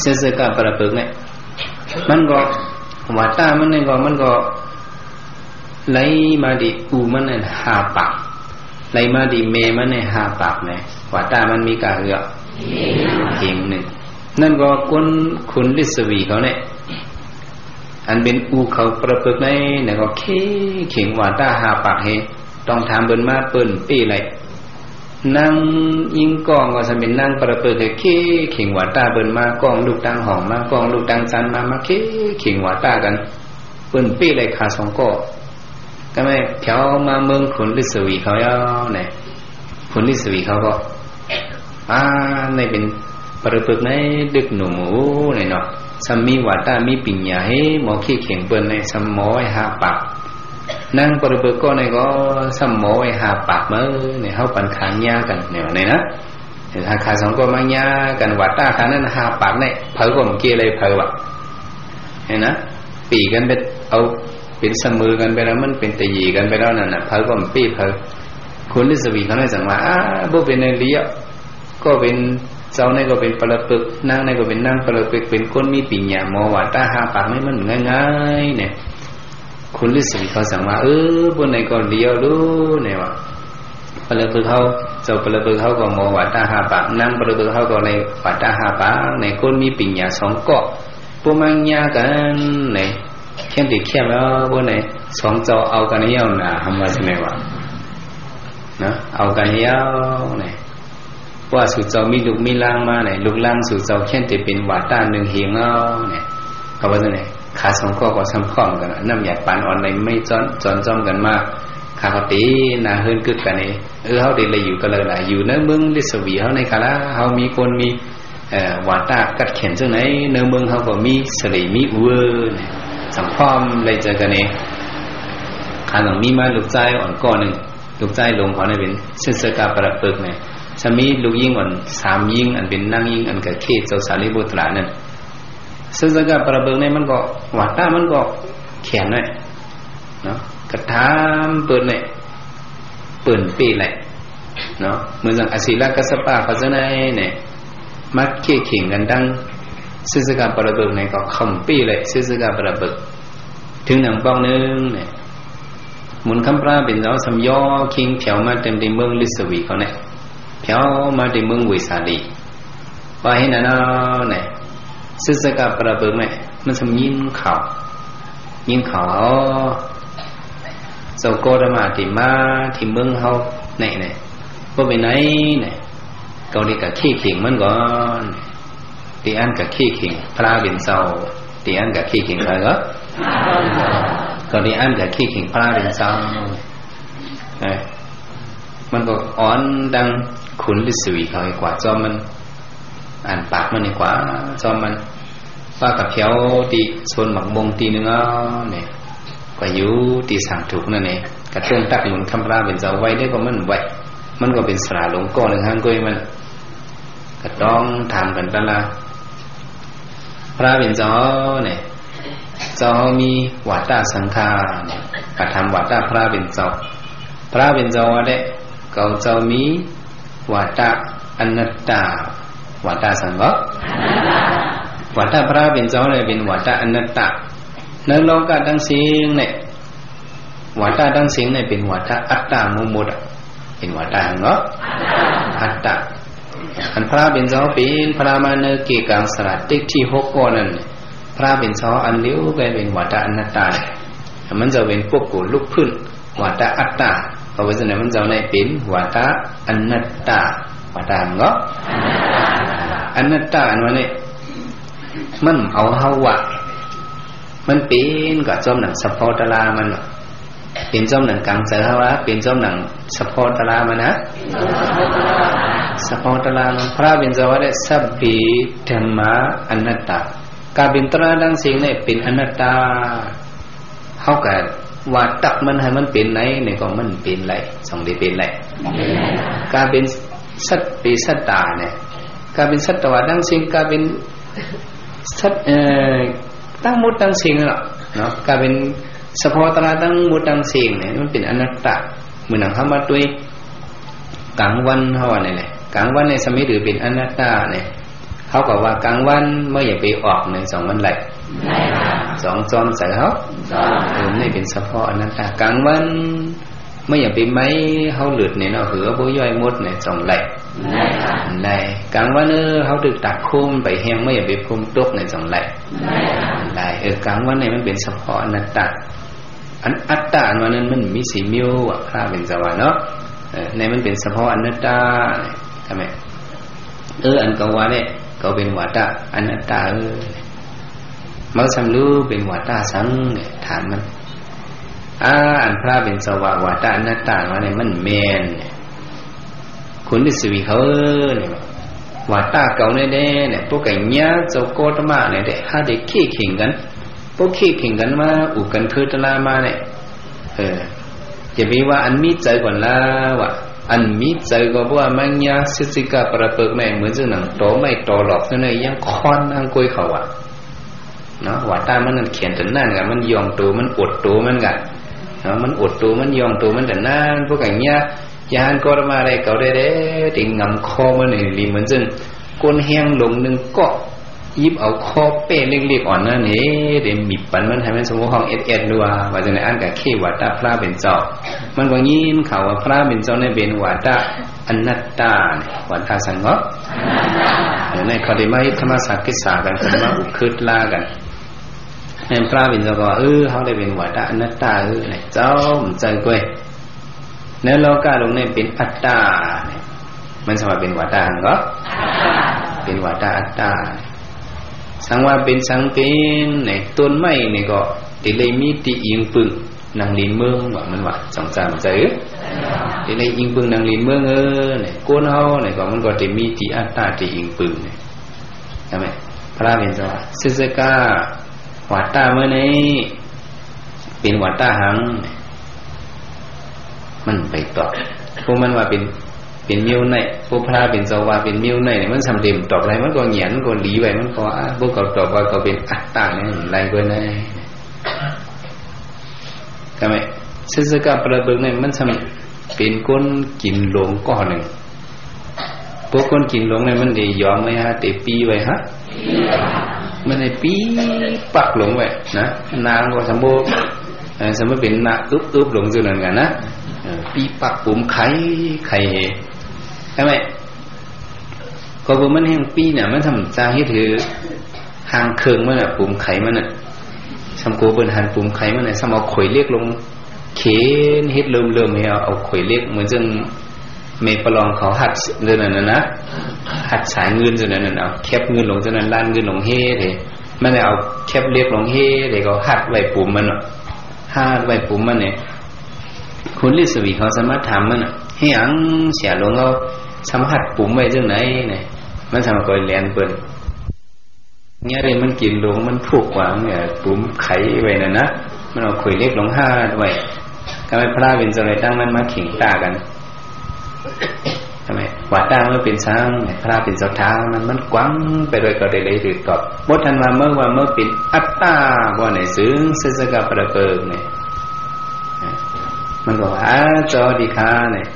เสสกะปลาเปิกเนี่ย มันก็ วาตะมันเนี่ยก็ มันก็ ไหลมาตี้อู่มันเนี่ยห้าปาก ไหลมาตี้แม่มันเนี่ยห้าปากเนี่ย วาตะมันมีก้าเฮือก เฮงหนึ่ง นั้นก็คนขุนลิสวีเขาเนี่ย อันเป๋นอู่เขาปลาเปิกในเนี่ยก็เข้งเข่งวาตะห้าปากเฮ ต้องถามเปิ้นมาเปิ้นเป้ไหล นางญิงก้องก็ซ้ำเป๋นนางปลาเปิกเฮ เข้งเข่งวาตะ เปิ้นมาก้องลุกตางห้อง มาก้องลุกตางจั๊น มา มาเข้งเข่งวาตะกั๋น เปิ้นเป้ไหลขาสองก้อ ก็แม่แถวมาเมืองขุนลิสวีเขาแล้วเนี่ย ขุนลิสวีเขาก็ อ่า ในเป๋นปลาเปิกในเด็กหนุ่ม โอ้ เนี่ยเนาะ ซ้ำมีวาตะมีปัญญาเฮ หมอเข้งเข่งเปิ้นในซ้ำหมอไว้ห้าปาก นางปลาเปิกก้อในก็ซ้ำหมอไว้ห้าปากเม้อ เนี่ย เฮาปันขางหญ้ากั๋นเนี่ย ว่าในนะ ถ้าขาสองก้อมาหญ้ากั๋น วาตะขานั้นห้าปากใน เผลอก็บ่เก้เลย เผลอว่ะ เนี่ยนะ ปี๋กั๋นไปเอา เป๋นเสมอกั๋นไปแล้ว มันเป๋นตะเหย่กั๋นไปแล้วนั่นน่ะ เผลอก็บ่เป้เผลอ ขุนลิสวีเขาเนี่ยจั่งว่า อ่า บ่เป๋นอันเดียว ก็เป๋นเจ้าเนี่ยก็เป๋นปลาเปิก นางเนี่ยก็เป๋นนางปลาเปิก เป๋นคนมีปัญญา หมอวาตะห้าปากนี่มันง่ายๆ เนี่ย ขุนลิสวีเขาจั่งว่า เออ บ่ไหนก็เดียวดูเนี่ยว่า ปลาเปิกเขา เจ้าปลาเปิกเขาก็หมอวาตะห้าปาก นางปลาเปิกเขาก็ในวาตะห้าปาก ในคนมีปัญญาสองก้อ บ่มาหญ้ากั๋น ใน เขียนติเขียนแล้ว บ่ไหน สองเจ้าเอากั๋นเหี่ยวหนา หำว่าจั่งใดวะ นะ เอากั๋นเหี่ยว ใน ว่าสู่เจ้ามีลูกมีหล้านมาเนี่ย ลูกหล้านสู่เจ้าเขียนติเป๋นวาตะนึ่งเฮงเอาเนี่ย เขาว่าจั่งใด ขาสองก้อก็ซ้ำพร้อมกั๋น น้ำยาปานอ่อนในไม่จ้อน จ้อนจ้อมกั๋นมา ข้าก็เต๋หน้าเฮือนกึ๊กกั๋นเอง เออ เฮาเต๋ได้อยู่กั๋นแล้วล่ะ อยู่ในเมืองลิสวีเฮาในกาละ เฮามีคนมี เอ่อ วาตะกัดแข็งจั่งใด ในเมืองเฮาก็มีเสล่ห์มีอู่เนี่ย ซ้ำพร้อมได้เจอกั๋นเอง ข้าต้องมีมาลูกจายอ่อนก้อนึ่ง ลูกจายหลวงเขาเนี่ยเป๋นเสสกะปลาเปิกเนี่ย ซ้ำมีลูกญิงอ่อนสามญิง อันเป๋นนางญิงอันกะเข้เจ้าสารีปุตตรานั่น เสสกะปลาเปิกเนี่ยมันก็ วาตะมันก็แข็งเนี่ย เนาะ กะถามเปิ้นเนี่ย เปิ้นเป้แหละ เนาะ เหมือนอย่างอสีลกัสสปะเขาจั่งใดเนี่ย มาเข้งเข่งกั๋นตังเสสกะปลาเปิกเนี่ยก็ค่ำเป้แหละ เสสกะปลาเปิก เถิงหนังปอกนึ่งเนี่ย หมุนคำพระเป๋นเจ้าซ้ำย่อคิงแผวมาเต็มตี้เมืองลิสวีเขาเนี่ย แผวมาตี้เมืองเวสาลี ว่าเห็นอันนั้นเนี่ย เสสกะปลาเปิกเนี่ย มันซ้ำยินข่าว ยินข่าว อ๋อ เจ้าโกตมะตี้มาตี้เมืองเฮาเนี่ย เนี่ย บ่เป๋นไหนเนี่ย เกาได้กะเข้งเข่งมันก่อน ตี้อั้นกะเข้งเข่งพระเป๋นเจ้า ตี้อั้นกะเข้งเข่งใผก็ เกาตี้อั้นกะเข้งเข่งพระเป๋นเจ้า เอ้ย มันก็อ่อนตังขุนลิสวีเขาไอ้กว่าจ้อมมัน อันปากมันไอ้กว่าจ้อมมัน ว่ากะแผวตี้โซนหมากมงตี้นึ่งเอาเนี่ย ก็อยู่ตี้สร้างถูกนั่นเอง กะเตื้องตั๊กหมุนคำพระเป๋นเจ้าไว้ได้ก็มันไว้ มันก็เป๋นสระหลวงก้อนึ่งหั้นก้อยมัน กะต้องถามกั๋นตันละ พระเป๋นเจ้าเนี่ย เจ้าเฮามีวาตะสังฆาเนี่ย กะถามวาตะพระเป๋นเจ้า พระเป๋นเจ้าว่าเด้ เกาเจ้ามีวาตะอนัตตา วาตะสังก็ วาตะพระเป๋นเจ้าเนี่ยเป๋นวาตะอนัตตา ในโลกะตังสิ้นเนี่ย วาตะตังสิ้นเนี่ยเป๋นวาตะอัตตาหมดหมดอะ เป๋นวาตะหั้นก็ อัตตา อันพระเป๋นเจ้าเป๋นพระมาเนอเกะกังสลัดติ๊กตี้หกก้อนั้น พระเป๋นเจ้าอันเดียวก็เป๋นวาตะอนัตตา มันจะเป๋นพวกกูลุกพื้น วาตะอัตตา เพราะว่าฉะนั้นมันเจ้าเนี่ยเป๋นวาตะอนัตตา วาตะหั้นก็ อนัตตาอันว่าเนี่ย มันเอาเฮาว่า มันเป๋นกะจ้อมหนังสะเพาะตะลามันเนาะ เป๋นจ้อมหนังกังเจอเฮาว่า เป๋นจ้อมหนังสะเพาะตะลามันนะ สะเพาะตะลามัน พระเป๋นเจ้าว่าได้ สัพเพธัมมาอนัตตา กาเป๋นตะลาตังสิ้นเนี่ยเป๋นอนัตตา เฮากะว่าตั๊กมันหื้อมันเป๋นไหนเนี่ยก็มันเป๋นไหล ส่องได้เป๋นไหล กาเป๋นสัตว์เป๋นสัตตาเนี่ย กาเป๋นสัตวะตังสิ้น กาเป๋น สัตว์ เอ่อ ตังหมดตังสิ้นนั่นแหละเนาะ กาเป๋นสะเพาะตะลาตังหมดตังสิ้นเนี่ย มันเป๋นอนัตตา เหมือนหนังเฮามาตวย กลางวันเฮาว่านี่แหละ กลางวันนี่สำเร็จหื้อเป๋นอนัตตานี่ เฮาก็ว่ากลางวันเมื่ออย่าไปออกนี่ สองวันไหล ไหลค่ะ สองจอมใจ๋เฮา จอม เออ นี่เป๋นเฉพาะอนัตตา กลางวันเมื่ออย่าไปไหม้เฮาเลือดนี่เนาะ หื้อบ่ย่อยหมดนี่ สองไหล ไหลค่ะ ไหล กลางวันเออ เฮาตึกตากโคนไปแห้ง เมื่ออย่าไปโพมตกนี่ สองไหล ไหลค่ะ ไหล เออ กลางวันนี่มันเป๋นเฉพาะอนัตตา อันอัตตาอันว่านั้นมันมีสี่มิวอะ พระเป๋นเจ้าว่าเนาะ เออ นี่มันเป๋นเฉพาะอนัตตา ใช่ไหม เออ อันเก่าว่าเนี่ย เก่าเป๋นวาตะอนัตตา เออ เมื่อสำรู้เป๋นวาตะสังเนี่ย ถามมัน อ่า อันพระเป๋นเจ้าว่าวาตะอนัตตาว่าเนี่ยมันแม่นเนี่ย คุณฤๅษีเขา เออ เนี่ย วาตะเก่าแน่ๆ เนี่ย พวกไก่เนี้ยเจ้าโกตมะเนี่ย แต่ถ้าได้ขี้เข่งกัน พวกขี้เข่งกันมา อุกกันคือตะลามาเนี่ย เออ อย่าไปว่าอันมีใจ๋ก่อนละ ว่าอันมีใจ๋ก็เพราะว่ามังยาสิสิกะประเปิกแม่ เหมือนเจ้าหนังตอไม้ตอหลอกเท่านั้น ยังค้อนยังก้อยเขาอะ เนาะ วาตะมันนั่นเขียนแต่นั่นกะ มันย่องตัว มันอดตัวมันกะ เนาะ มันอดตัว มันย่องตัวมันแต่นั่น พวกไก่เนี้ย ยานก็มาได้เก่าได้เด้ ติงงำคอมันนี่ เหมือนเจ้าก้นแห้งหลงนึ่งก็ ยิบเอาคอเป้เล็กๆ อ่อนนั่นเฮ้ เดี๋ยวมีบปันมัน หื้อมันสมมุติฮ้องเอ็ดๆ ดูว่า ว่าจะในอันกับขี้วาตะพระเป๋นเจ้า มันก็ยินข่าวว่าพระเป๋นเจ้าเนี่ยเป๋นวาตะอนัตตาเนี่ย วาตะสังเนาะ เดี๋ยวนี้เขาได้มาเฮ็ดธรรมสักกิจสากัน เขาได้มาอุกคืดลากัน แม่นพระเป๋นเจ้าก็ว่า เออ เขาได้เป๋นวาตะอนัตตา เออ เนี่ย เจ้ามันเจ้าก้อย ในโลกาหลงเนี่ยเป๋นอัตตาเนี่ย มันสามารถเป๋นวาตะหังก็ เป๋นวาตะอัตตา สังว่าเป๋นสังเป๋นเนี่ย ต้นไม้เนี่ยก็จะได้มีตี้อิงปึง นังลินเมืองว่ามันว่า สองสามใจ เออ จะได้อิงปึงนังลินเมือง เออ เนี่ย คนเฮาเนี่ยก็มันก็จะมีตี้อัตตาตี้อิงปึงเนี่ย ใช่ไหม พระเป๋นเจ้าว่า สิสกะ วาตะเมื่อนี้ เป๋นวาตะหัง มันไปตอบ พวกมันว่าเป๋น เป๋นมิวไหน พวกพระเป๋นเจ้าว่าเป๋นมิวไหนเนี่ย มันสำเร็จตอบอะไร มันก็เหงียน มันก็หลีไป มันก็ว่า อ่ะ พวกเขาตอบว่าเขาเป๋นอัตตาเนี่ย อะไรก็ได้ ใช่ไหม สิสกะประเบิกเนี่ย มันสำเร็จเป๋นคนกิ๋นหลงก้อนนึ่ง พวกคนกิ๋นหลงเนี่ยมันได้ยอมไหมฮะ ได้ปี้ไว้ฮะ มันได้ปี้ปักหลงไว้นะ นางก็สมบูรณ์ เอ่อ สมมุติเป๋นนาอึบๆ หลงจุ่นนั้นกั๋นนะ เอ่อ ปี้ปักปุ๋มไข่ ไข่เห ใช่ไหม ก็เพราะมันแห้งปี้เนี่ย มันทำจางเฮ็ดหื้อ ห่างเคิงมันน่ะ ปุ๋มไข่มันน่ะ ซ้ำโกเปิ้นหันปุ๋มไข่มันน่ะ ซ้ำเอาข่อยเหล็กลง เข็นเฮ็ดเริ่มๆ หื้อเอา เอาข่อยเหล็ก เหมือนเจ้าแม่ประลองเขาหัดเรื่องนั้นน่ะนะ หัดสายเงินเรื่องนั้นน่ะ เอาแคบเงินลงเรื่องนั้น ล้านเงินลงเฮ็ดหื้อ มันได้เอาแคบเหล็กลงเฮ็ดหื้อ ก็หัดไว้ปุ๋มมันน่ะ หัดไว้ปุ๋มมันเนี่ย คุณฤๅษีเขาสามารถถามมันน่ะ เฮ้ย อังเสียหลวงเขาสามารถหัดปุ๋มไว้เรื่องไหนเนี่ย มันสามารถก็แหลนเปิ้น เนี่ยเด้มันกิ๋นหลง มันผูกขวางเนี่ย ปุ๋มไข่ไว้น่ะนะ มันเอาข่อยเหล็กลงหัดไว้ ก็ให้พระเป๋นเจ้าเลยตั้งนั้นมาเถียงต้ากัน ใช่ไหม วาตะเมื่อเป๋นสังเนี่ย พระเป๋นเจ้าถามมัน มันกว้างไปด้วยก็ได้เลยถือตอบ หมดทันว่าเมื่อว่าเมื่อเป๋นอัตตา ว่าไหนซึ่งเสสกะประเปิกเนี่ย มันก็ว่า อ่า จอดีค่ะเนี่ย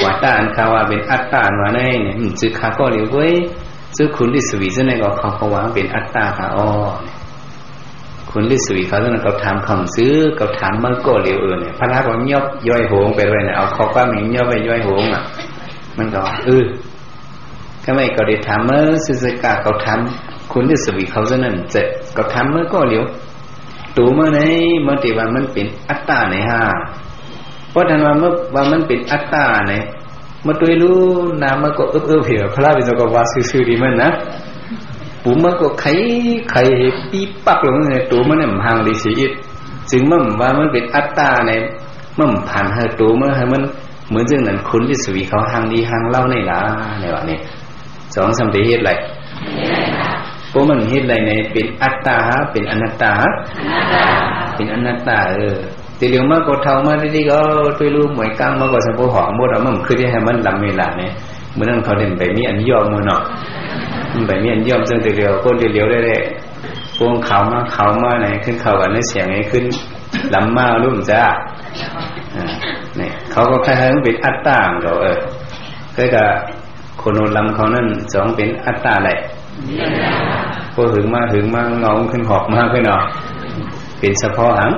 วาตะอันข้าว่าเป๋นอัตตาอันว่าไหนเนี่ย อืม จื้อข้าก็เหลียวเว้ย จื้อคุณฤๅษีเจ้าไหนก็เขาเขาว่าเป๋นอัตตาค่ะ อ้อ คุณฤๅษีเขาเจ้านั้นเขาถามคำซื่อ เขาถามมันก็เหลียวเออเนี่ย พระก็ยอบย่อยโหงไปไว้เนี่ย เอาข้อความนี้ยอบไปย่อยโหงอ่ะ มันก็ว่า เออ ทำไมก็ได้ถามเมื่อสิสกะ เขาถามคุณฤๅษีเขาเจ้านั้นเสร็จ เขาถามเมื่อก็เหลียว ตัวเมื่อไหน เมื่อที่ว่ามันเป๋นอัตตาไหนฮะ เพราะทันว่าเมื่อว่ามันเป๋นอัตตาไหน มาตวยลูนามมันก็เอิบๆ เหีย พระเป๋นเจ้าก็ว่าซื่อๆ ดีมันนะ ปุ๋มมันก็ไข่ ไข่ปี้ปักลงในตัวมันเนี่ย มันห่างดีสีอิด จึงมันว่ามันเป๋นอัตตาเนี่ย มันผ่านหื้อตัวมันหื้อมัน เหมือนเจ้านั้นคุณฤๅษีเขาห่างดีห่างเล่าในหล่ะ ในว่าเนี่ย สองสามได้เฮ็ดอะไร เพราะมันเฮ็ดอะไรเนี่ย เป๋นอัตตา เป๋นอนัตตา เป๋นอนัตตา เออ แต่เหลียวมาก็เฒ่ามาดีๆ ก็ตวยลูหมวยก้างมาก็สมบูรณ์หอมหมด เอามันคือจะให้มันลำเวลาเนี่ย เมื่อนั้นเขาเด่นไปมีอันย่อมมือเนาะ มันไปมีอันย่อม ซึ่งแต่เหลียว คนเดียวๆ ได้เลย พวกเขามา เขามาไหน ขึ้นเขากันในเสียงไง ขึ้นลำมาลุ่มจ้า อ่า เนี่ย เขาก็คล้ายๆ มันเป๋นอัตตาของเขา เออ แล้วก็คนโหดลำเขานั้นจ๋องเป๋นอัตตาแหละ พอหึงมาหึงมาเงาขึ้นหอกมาขึ้นเนาะ เป๋นสะเพาะหัง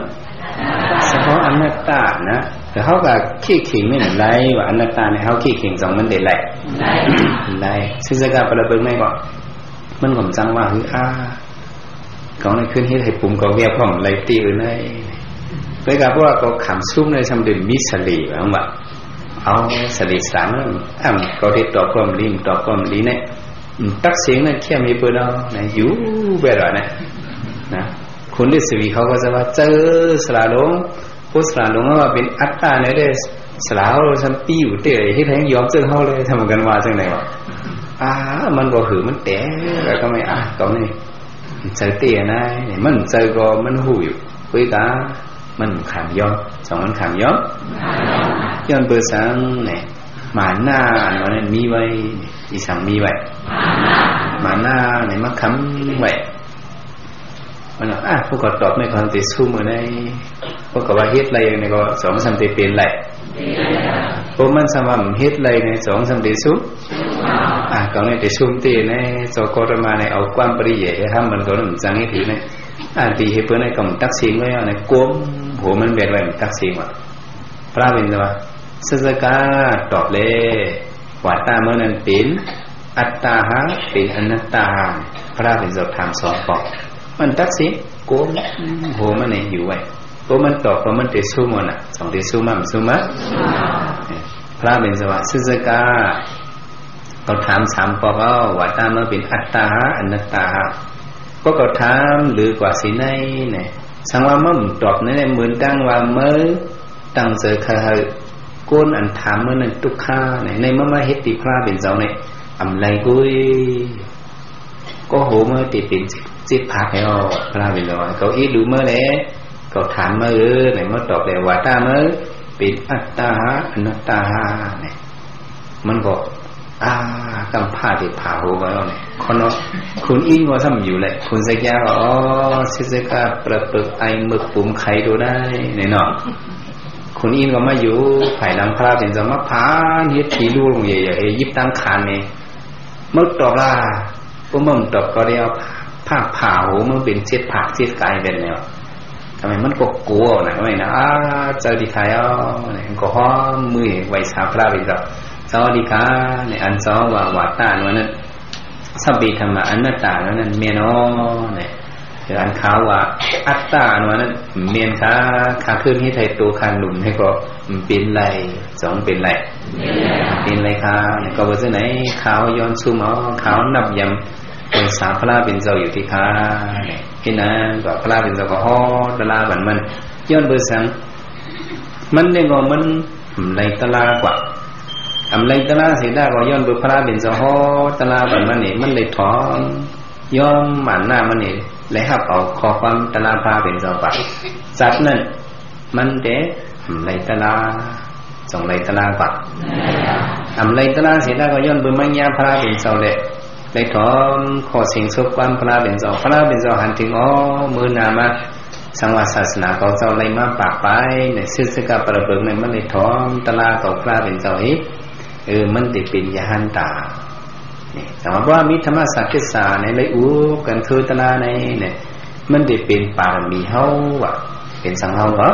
สะเพาะอนัตตานะ แต่เฮาก็ขี้เข่งนี่ได้ว่าอนัตตาเนี่ย เฮาขี้เข่งจ๋องมันได้แหละ ได้ ซึ่งสกาประเบิกไม่ก็ มันก็บ่จังว่าหื้ออา เขาในขึ้นเฮ็ดหื้อปุ๋มเขาแวบพร้อมไหลตี้อื่นเลย ไปกับพวกเขาขำซุ่มเลย ซ้ำเดิมมีเสล่ห์ว่า เอาเสล่ห์สามนั่น อ้ำ เขาได้ตอบความดี ตอบความดีเนี่ย อืม ตั๊กเสียงนั่นเข้มให้เปิ้นเอานะ อยู่แบบนั้นนะ นะ คนฤๅษีเขาก็จะว่า เจอสละหลง ผู้สละหลงว่าเป๋นอัตตาเนี่ยได้ สละเฮาซ้ำปี้อยู่เต้ เฮ็ดหื้อยอมเจิ่งเฮาเลย ทำกันว่าจั่งใด๋วะ อ่า มันก็หื้อมันแตก แล้วก็ไม่ อ่ะ ก็ไม่ เจอเต้นะ เนี่ย มันเจอก็มันฮู้อยู่ ปุ้ยกา มันขามยอม จ๋องมันขามยอม ย้อนเปิ้นสังเนี่ย มานะอันว่านั้นมีไว้ อีสังมีไว้ มานะเนี่ยมาขามไว้ มันว่า อ่ะ พวกเขาตอบไม่ค่อยเตะซุ่มเออได๋ พวกเขาว่าเฮ็ดไรเนี่ยก็จ๋องซ้ำเตะเป๋นไร พวกมันซ้ำว่าเฮ็ดไรเนี่ยจ๋องซ้ำเตะซุ่ม อ่ะ ก็เนี่ยเตะซุ่มเต้เนี่ย เจ้าโคตมะเนี่ย เอาความปริยายให้ทำมันก็นึ่งจังให้ถือเนี่ย อ่ะ ตี้หื้อเปิ้นเนี่ยก็ตั๊กเสียงไว้เนี่ย กวมหัวมันแบดไว้ตั๊กเสียงว่ะ พระเป๋นเจ้าว่า สัจจกาตอบเลย ว่าตาเมื่อนั้นเป๋นอัตตาหา เป๋นอนัตตาหา พระเป๋นเจ้าถามสองปอก มันตั๊กเสียง กวมหัวมันเนี่ยอยู่ไว้ พอมันตอบ พอมันเตะซุ่มมันน่ะ จ๋องเตะซุ่มมัน ซุ่มมัน พระเป๋นเจ้าว่า สัจจกา เขาถามสามปอกเอา ว่าตาเมื่อเป๋นอัตตาหา อนัตตาหา ก็เขาถามหรือกว่าสีในเนี่ย สังว่าเมื่อมันตอบนั่นเนี่ย เหมือนตั้งว่าเมื่อ ตั้งเจอใครหื้อ คนอันถามเมื่อนั้นตุ๊กข้าเนี่ย ในเมื่อมาเฮ็ดตี้พระเป๋นเจ้าเนี่ย อำไรกุ้ย ก็โหเมื่อตี้เป๋นเจ็ดผักแล้ว พระเป๋นเจ้าว่า เขาอิดดูเมื่อแหละ เขาถามเมื่อเออเนี่ย เมื่อตอบแล้วว่าตาเมื่อเป๋นอัตตาหา อนัตตาหาเนี่ย มันก็ อ่า กำผ้าตี้ผ่าหัวไปแล้วเนี่ย คนเนาะ คนอิ้นก็ซ้ำอยู่แหละ คนสักยาก็ อ๋อ ซิสกาประเปิกไอเมือกปุ๋มไขดูได้เนี่ยเนาะ คนอิ้นก็มาอยู่ภายหลังพระเป๋นเจ้ามาผ่านเฮ็ดผีลู่ลงใหญ่ๆ เอ้ย ยิบตังคานเนี่ย เมื่อตอบล่ะ พวกเมื่อมันตอบก็ได้เอาผ้าผ่าหัวมันเป๋นเจ็ดผักเจ็ดกายเป๋นแล้ว ทำไมมันก็กั๋วนะ ทำไมนะ อ้า เจ้าดีขายเอาเนี่ย มันก็ห้อมมือไหว้สาพระเป๋นเจ้า เจ้าดีขายเนี่ย อันเจ้าว่า ว่าตาอันว่านั้น สัพเพธัมมาอนัตตาอันว่านั้นแม่นอเนี่ย คืออันข้าว่าอัตตาอันว่านั้นแม่นข้า ข้าขึ้นเฮ็ดหื้อตั๋วข้าหนุนหื้อก็เป๋นไร จ๋องเป๋นไร เป๋นไรข้าเนี่ย ก็ว่าจั่งไหน ข้าย้อนซุ่มเอา ข้านับยำไหว้สาพระเป๋นเจ้าอยู่ตี้ข้าเนี่ย เห็นนะ ก็พระเป๋นเจ้าก็ฮ้อตะลาบันมัน ย้อนเปิ้นสัง มันเนี่ยก็มันอำไรตะลากว่า อำไรตะลาเสียได้ก็ย้อนเปิ้นพระเป๋นเจ้าฮ้อตะลาบันมันเนี่ย มันเลยถอน ยอมหมั่นหน้ามันเนี่ย เลยฮับเอาข้อความตะลาพระเป๋นเจ้าไป จัดนั้น มันแต่อำไรตะลา จ๋องไรตะลากว่า อำไรตะลาเสียได้ก็ย้อนเปิ้นมังยาพระเป๋นเจ้าแหละ เลยถอนข้อเสียงซบความพระเป๋นเจ้า พระเป๋นเจ้าหันถึง อ๋อ มื้อหน้ามา สังว่าศาสนาของเจ้าไล่มาปากไปเนี่ย ซึ่งสกาประเบิกเนี่ย มันได้ถอนตะลาของพระเป๋นเจ้าเอง เออ มันได้เป๋นยหันตา นี่ แต่ว่ามีธรรมสักกิสาเนี่ย ไล่อุบกั๋นคือตะลาในเนี่ย มันได้เป๋นปารมีเฮาอะ เป๋นสังเฮาเหรอ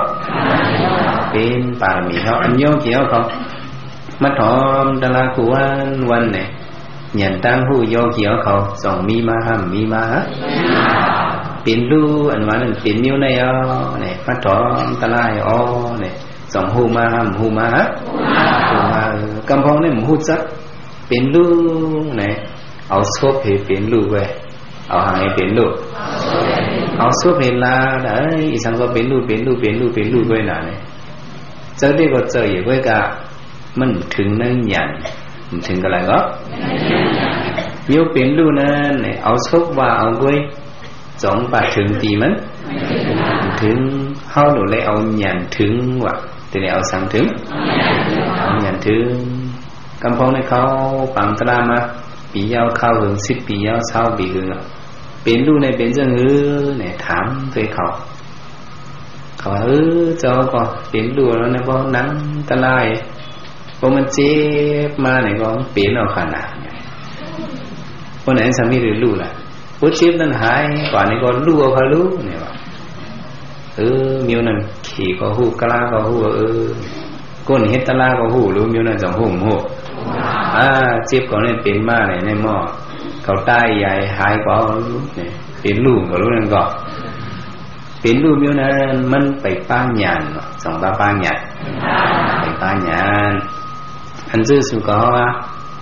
เป๋นปารมีเฮา อันโยมเกี่ยวเขา มาถอนตะลาคู่วันวันเนี่ย หยันตั้งฮู้โยเขียวเขา ส่องมีมาห้ามมีมาฮะ เป๋นลู่อันว่านั้นเป๋นนิ้วในเอาเนี่ย มาถอนตะลาเอาเนี่ย ส่องฮู้มาห้ามฮู้มาฮะ ฮู้มา เออ กำพองนี่บ่ฮู้จัก เป๋นลู่เนี่ย เอาศพหื้อเป๋นลู่ไว้ เอาหังหื้อเป๋นลู่ เอาศพหื้อลาด เอ้ย อีสังก็เป๋นลู่ เป๋นลู่ เป๋นลู่ เป๋นลู่ไว้น่ะเนี่ย เจ้าเด็กก็เจ้าอยู่ไว้กะ มันบ่เถิงในหยัน มันบ่เถิงกะไรก็ โยมเป๋นลู่นั้นเนี่ย เอาศพว่าเอาไว้ จ๋องปาดเถิงตี้มัน บ่เถิง เฮาหนูเลยเอาหยันเถิงว่ะ ตี้เลยเอาสังเถิง เอาหยันเถิง กำพองในเขาปางตะลามา ปี๋ยาวคาวเหิง สิบปี๋ยาว ซาวปี๋เหิงอะ เป๋นลู่ในเป๋นจั่งหื้อเนี่ย ถามตวยเขา เขาว่า เออ เจ้าก็เป๋นลู่แล้วนะ เพราะหนังตะลา พอมันเจ็บมาเนี่ยก็เป๋นเอาขนาด คนไหนสามีหรือลูกล่ะ พอเจ็บนั้นหายกว่านี่ก็ลูกเอาเขาลูกเนี่ยว่า เออ เมียวนั้นเขก็ฮู้ กล้าก็ฮู้ เออ คนเฮ็ดตะลาก็ฮู้ หรือเมียวนั้นจ่องฮู้บ่ฮู้ อ่า เจ็บก็เนี่ยเป๋นมาเนี่ย ในหม้อเขาตายใหญ่หายก็เอาลูกเนี่ย เป๋นลูกก็ลูกนั้นก็ เป๋นลูกเมียวนั้น มันไปป๊าญาณเนาะ จ่องป๊าป๊าญาณ ไปป๊าญาณ อันจื้อสุก็ว่า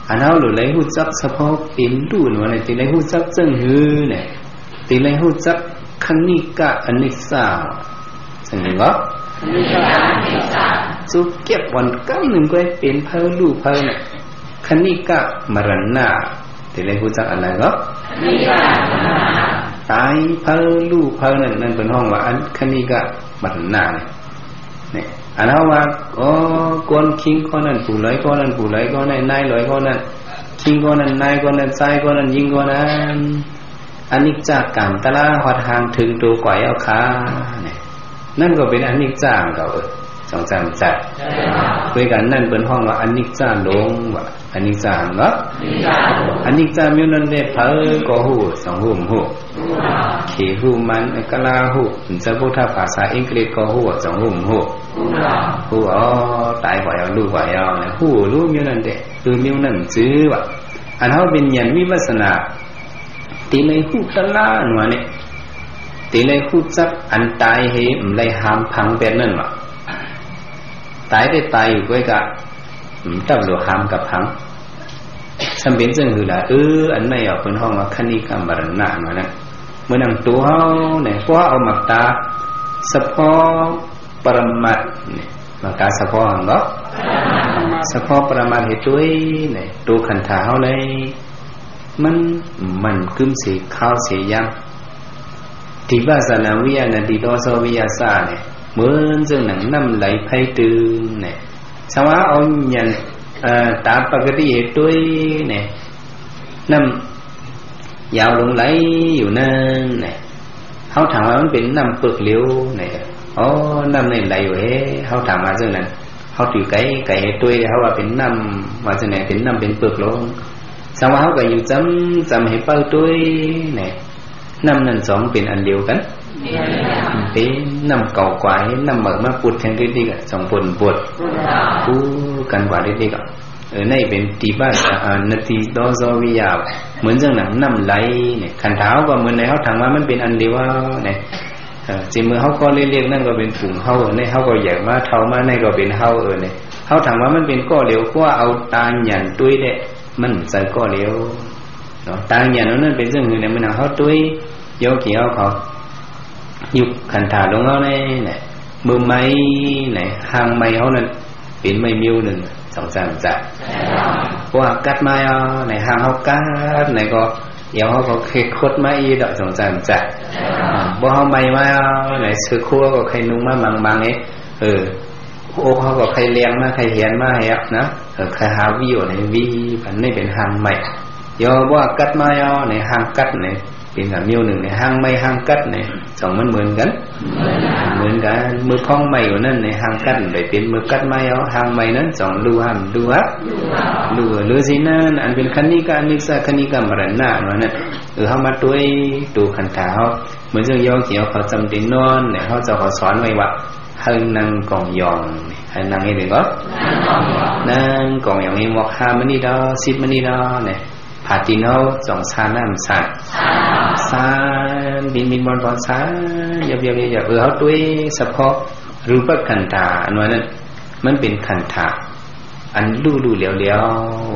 อันเฮาหลุดไหลฮู้จักเฉพาะเป๋นลูกนั่นว่าเนี่ย จึงได้ฮู้จักเจิ่งหื้อเนี่ย จึงได้ฮู้จักคณิกะอนิจจา ซึ่งก็ คณิกะอนิจจา สุเก็บวันกำนึ่งก็เป๋นเผาลูกเผาเนี่ย คณิกะมรณะ จึงได้ฮู้จักอันนั้นก็ คณิกะมรณะ ต๋ายเผาลูกเผานั่น นั่นเปิ้นฮ้องว่าอันคณิกะมรณะเนี่ย เนี่ย อันเฮาว่า อ๋อ คนคิงคนนั้น ผู้หลอยคนนั้น ผู้หลอยคนนั้น นายหลอยคนนั้น คิงคนนั้น นายคนนั้น จายคนนั้น ญิงคนนั้น อนิจจากามตะลาฮอดห่างเถิงตั๋วก๋วยเอาค่ะ เนี่ย นั่นก็เป๋นอนิจจาของเขา เออ สองสามจัด ด้วยกั๋นนั่นเปิ้นฮ้องว่าอนิจจาหลง ว่าอนิจจาเนาะ อนิจจาเมียวนั้นแล เผาก็ฮู้ จ่องฮู้บ่ฮู้ เขฮู้ มันกล้าฮู้ จะพุทธภาษาอังกฤษก็ฮู้ จ่องฮู้บ่ฮู้ ฮู้ อ๋อ ต๋ายก๋วยเอา ลูกก๋วยเอาเนี่ย ฮู้ลูกเมียวนั้นแล คือเมียวนั้นจื้อว่า อันเฮาเป๋นญาณวิปัสสนา จึงได้ฮู้ตะลาอันว่าเนี่ย จึงได้ฮู้จักอันต๋ายเหมไล่หามผังแบบนั้นว่า ต๋ายได้ต๋ายอยู่ก้วยกะ อืม ตับหลวงหามกับผัง ซ้ำเป๋นเจิ่งหื้อล่ะ เออ อันนั้นอ่ะ เปิ้นฮ้องว่าคณิกะมรณะมานะ เมื่อนั่งตั๋วเฮาเนี่ย เพราะเอาหมากต๋าเฉพาะปรมัตถ์เนี่ย หมากต๋าเฉพาะหังก็ เฉพาะปรมัตถ์เหตุด้วยเนี่ย ตั๋วขันธาเฮาใน มัน มันกึ๊มเสียคราวเสียยาม ทีปะสานาวิยานาทีโตโสวิยาสาเนี่ย เหมือนเจิ่งหนังน้ำไหลไพตึงเนี่ย สว่าเอาหยัน เอ่อ ต๋ามปกติเหตุด้วยเนี่ย น้ำยาวลงไหลอยู่นั้นเนี่ย เฮาถามว่ามันเป๋นน้ำเปิกเหลวเนี่ย อ๋อ น้ำนี่ไหลอยู่เฮ้ เฮาถามว่าเจิ่งนั้น เฮาถือไก๋ ไก๋เหตุด้วย เฮาว่าเป๋นน้ำ ว่าเจิ่งนั้น เป๋นน้ำเป๋นเปิกลง สว่าเฮาก็อยู่จำ จำเหตุเปิ้นด้วยเนี่ย น้ำนั้นสองเป๋นอันเดียวกั๋น เป๋นน้ำเก่ากว่า น้ำใหม่มาปุดแทนติ๊กๆ อ่ะ สองปนปุด คู่กั๋นกว่าติ๊กๆ อ่ะ เออ ในเป๋นทีปะสา อ่า นาทีโตโสวิยา เหมือนเจิ่งหนังน้ำไหลเนี่ย ขันธาก็เหมือนใน เฮาถามว่ามันเป๋นอันเดียวเนี่ย เออ จิเมื่อเฮาก็เล็กๆ นั่นก็เป๋นฝูงเฮา ในเฮาก็ใหญ่มาเฒ่ามา ในก็เป๋นเฮา เออ เนี่ย เฮาถามว่ามันเป๋นก้อเดียว เพราะว่าเอาต๋าหยันด้วยแหละ มันใจ้ก้อเดียว เนาะ ต๋าหยันอันนั้นเป๋นเจิ่งหื้อเนี่ย มันหนังเฮาด้วย โยคีเฮาเขา ยุคขันธาหลวงเฮาในเนี่ย มือไม้เนี่ย หางไม้เฮานั้น เป๋นไม้เมี้ยวนึ่ง สองสามจัด เพราะว่ากัดไม้เอาเนี่ย หางเฮากัดเนี่ยก็ เอวเฮาก็ใค่ขดมาอี้ดอก สองสามจัด อ่า บ่เฮาไม้มาเอาเนี่ย เสื้อครัวก็ใค่นุ่งมาบางๆ เอ๊ะ เออ อกเฮาก็ใค่แหลงมา ใค่แหนมาอี้นะ เออ ใค่หาวิวเนี่ย วิว อันนี้เป๋นหางไม้ ยอว่ากัดไม้เอาเนี่ย หางกัดเนี่ย เป๋นกับเมี้ยวนึ่งเนี่ย หางไม้หางกัดเนี่ย สองมันเหมือนกั๋น เหมือนกั๋น มือพ้องไม้อยู่นั้นเนี่ย หางกัดไปเป๋นมือกัดไม้เอา หางไม้นั้นสองลู่ห้ามลู่ฮะ ลู่ หรือสินั้น อันเป๋นคณิกะอนิจจา คณิกะมรณะว่านั้น เออ เฮามาด้วยตั๋วขันธาเฮา เหมือนเจิ่งโยคีเฮาเขาจำเป๋นนอนเนี่ย เฮาเจ้าเขาสอนไว้ว่า หื้อนั่งก๋องยอง หื้อนั่งหื้อใดก็ นั่งก๋องยองหื้อหมดห้ามินิตร สิบมินิตรเนี่ย ผ่าตี๋นเฮาจ่องสั่นน้ำสั่น สั่น ปิ้นๆ ป้อนๆ สั่น ยับๆ ยับๆ เออ เฮาด้วยเฉพาะรูปขันธา อันว่านั้น มันเป๋นขันธา อันลู่ลู่เหลียว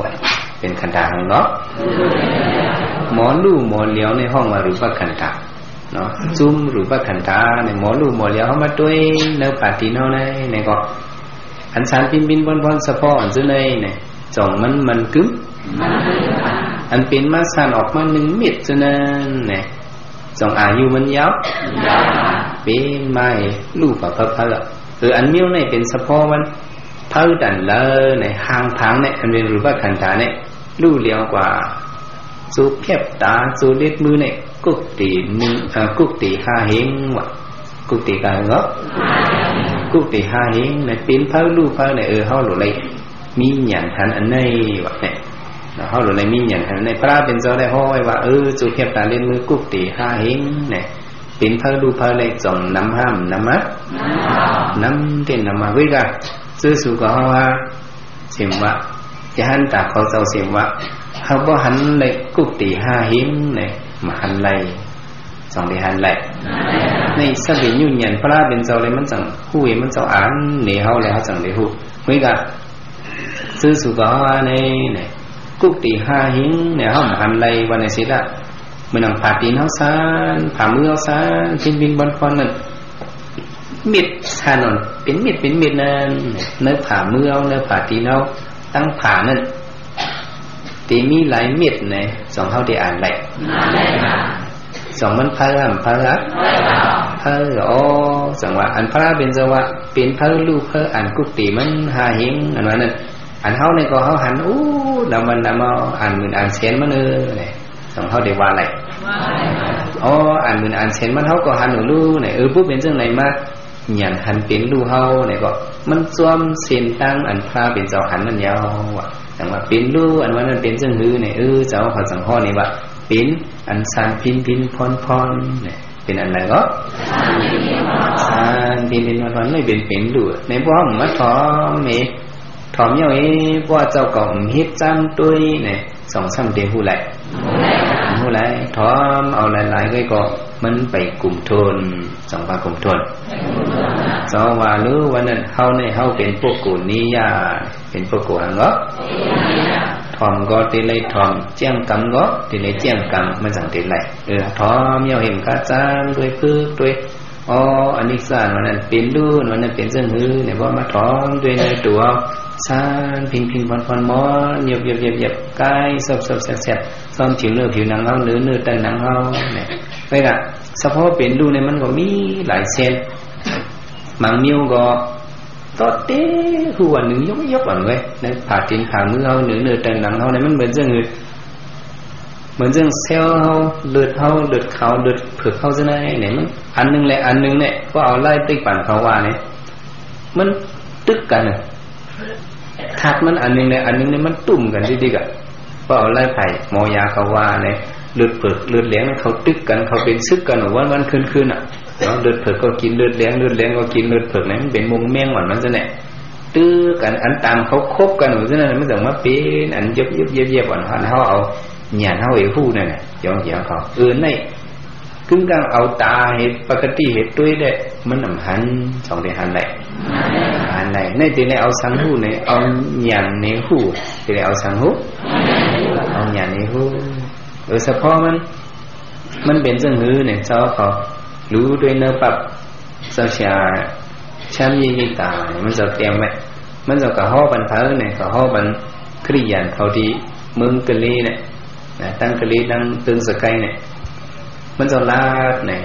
ๆ เป๋นขันธาหยังเนาะ หมอลู่หมอเหลียวในฮ้องว่ารูปขันธา เนาะ จุ่มรูปขันธาในหมอลู่หมอเหลียวเฮามาด้วยในผ่าตี๋นเฮาใน ในก็ อันสั่นปิ้นๆ ป้อนๆ เฉพาะอันจื้อในเนี่ย จ่องมัน มันกึ๊ม อันเป๋นมาสั่นออกมานึ่งเม็ดจื้อนั้นเนี่ย จ่องอายุมันยาว เป๋นมาหื้อลู่กว่าเผาๆ อ่ะ เออ อันเมี้ยวในเป๋นเฉพาะมัน เผาตันเลอเนี่ย หางผางเนี่ย อันเป๋นรูปขันธาเนี่ย ลู่เหลียวกว่า จูเปียบต๋า จูเล็บมือเนี่ย กุกตี๋นึ่ง อ่า กุกตี๋ห้าเฮงว่ะ กุกตี๋กาเหรอ กุกตี๋ห้าเฮงเนี่ย เป๋นเผาลู่เผาเนี่ย เออ เฮาหลุดเลย มีญาณหันอันใดวะเนี่ย เฮาหลู่ในมีญาณหันอันใด พระเป๋นเจ้าได้ฮ้อยว่า เออ จูเปียบต๋าเล็บมือกุ๊กตี๋ห้าเฮงเนี่ย เป๋นเผลอลู่เผลอเลย จ๋องนำห้ามนำมา นำเต้นนำมา เว้ยก่ะ จื้อสูก็เฮาว่า เสียมว่า จะหันต๋าเขาเจ้าเสียมว่า เฮาบ่หันเลยกุ๊กตี๋ห้าเฮงเนี่ย บ่หันเลย จ๋องได้หันเลย ในสติญาณพระเป๋นเจ้าเลย มันจั่งฮู้ มันเจ้าอ่านในเฮาเลย เฮาจั่งได้ฮู้ เว้ยก่ะ จื้อสูก็เฮาว่าใน เนี่ย กุ๊กตี๋ห้าเฮงเนี่ย เฮาบ่หันเลยว่าในสิละ เหมือนหนังผ่าตี๋นเฮาสั้น ผ่ามือเฮาสั้น พินพินพอนพอนนั่น เม็ดสั้นอ่อน เป๋นเม็ด เป๋นเม็ดนั่น ในผ่ามือเฮา ในผ่าตี๋นเฮา ตังผ่านั่น ตี้มีหลายเม็ดเนี่ย จ๋องเฮาได้อ่านเลย จ๋องมันเผลอ เผลอ เผลอ อ๋อ จั่งว่า อันพระเป๋นเจ้าว่า เป๋นเผลอลู่เผลออ่านกุ๊กตี๋มันห้าเฮง อันว่านั่น อันเฮาเนี่ยก็เฮาหัน อู้ นำมันนำเอา อ่านหมื่นอ่านแสนมัน เออ เนี่ย จ๋องเฮาได้ว่าอะไร อ๋อ อ่านหมื่นอ่านแสนมัน เฮาก็หันอู้ลู่เนี่ย เออ ผู้เป๋นจั่งไหนมา ญาณหันเป๋นลู่เฮาเนี่ยก็ มันจ้วมเส้นตางอันพระเป๋นเจ้าหันนั่นยาวอะ จั่งว่าเป๋นลู่ อันว่านั่นเป๋นจั่งหื้อเนี่ย เออ เจ้าเขาจั่งฮ้องนี่ว่า เป๋นอันสั้นพินพินพอนพอนเนี่ย เป๋นอันใดก็ สั้นพินพินพอนพอน นี่เป๋น เป๋นลู่ ในพวกเฮามาถ่อมเอ ถ่อมเย้าเอ เพราะว่าเจ้าก็บ่เฮ็ดจ้ำตวยเนี่ย สองสามเตียวฮู้แหละ ฮู้แหละ ถ่อมเอาหลายๆ ก็ ก็มันไปกุ้มถ้วน จ๋องว่ากุ้มถ้วน เจ้าว่าหรือว่านั่น เฮาเนี่ย เฮาเป๋นปุคคลิยะ เป๋นปุคคลหังก็ ถ่อมก็ตี้เลยถ่อม เจียงกำก็ตี้เลยเจียงกำ มันจั่งตี้เลย เออ ถ่อมเย้าเห็นกระจ่างตวย พึกตวย อ๋อ อันนี้สั้นว่านั่นเป๋นลู่ ว่านั่นเป๋นจั่งหื้อเนี่ย พอมาถ่อมตวยในตั๋ว สั้นพินพินพอนพอน หมอน เยียบเยียบเยียบเยียบ ใก้ซบซบแซบแซบ ซ่อมผิวเนื้อผิวหนังเฮา เนื้อเนื้อใต้หนังเฮาเนี่ย เว้ยก่ะ เฉพาะเป๋นลู่เนี่ยมันก็มีหลายเส้น บางเมี้ยวก็ ตอดเต๊ฮู้ว่านึ่งยกยกอ่อนเว้ย ในผ่าตี๋นผ่ามือเฮา เนื้อเนื้อใต้หนังเฮาเนี่ย มันเหมือนจั่งหื้อ เหมือนจั่งเซลล์เฮา เลือดเฮา เลือดขาว เลือดเผือกเฮาจั่งใดเนี่ย มันอันนึ่งแหละ อันนึ่งเนี่ย ก็เอาไล่ติ๊กปันเขาว่าเนี่ย มันตึกกั๋นน่ะ ธาตุมันอันนึ่งแหละ อันนึ่งเนี่ย มันตุ้มกั๋นดีๆ อะ ก็เอาไล่ไผ่ หมอยาเขาว่าเนี่ย เลือดเผือก เลือดแดงเนี่ย เขาตึกกั๋น เขาเป๋นศึกกั๋น วันๆ คืนๆ อะ เนาะ เลือดเผือกก็กิ๋นเลือดแดง เลือดแดงก็กิ๋นเลือดเผือกเนี่ย มันเป๋นมงแมงอ่อนมันจั่งเนี่ย ตึกกั๋น อันต๋ามเขาคบกั๋นอยู่จั่งนั้น มันจั่งมาเป๋นอันเยียบๆๆๆ อ่อน อันเฮาเอาญาณเฮาไปฮู้นั่นน่ะ ย้อนเยียงเขา เออ ในกึ่งกลางเอาต๋าเห็น ปกติเห็นตวยได้ มันบ่หัน จ๋องได้หันได้ หันได้ ในตี้ในเอาสังฮู้เนี่ย เอาญาณในฮู้ ตี้ในเอาสังฮู้ เอาญาณในฮู้ เออ เฉพาะมัน มันเป๋นจั่งหื้อเนี่ย เจ้าเขาฮู้ตวยเนาะ ปั๊บ เจ้าเสียแชมป์ยี่ยี่ต๋าเนี่ย มันเจ้าเตรียมไว้ มันเจ้าก็ฮ้องปันเผาเนี่ย ก็ฮ้องปันคริสเตียนเขาตี้เมืองกะลีเนี่ย นะ ตังกะลี ตังเติงสะไกเนี่ย มันเจ้าลาดเนี่ย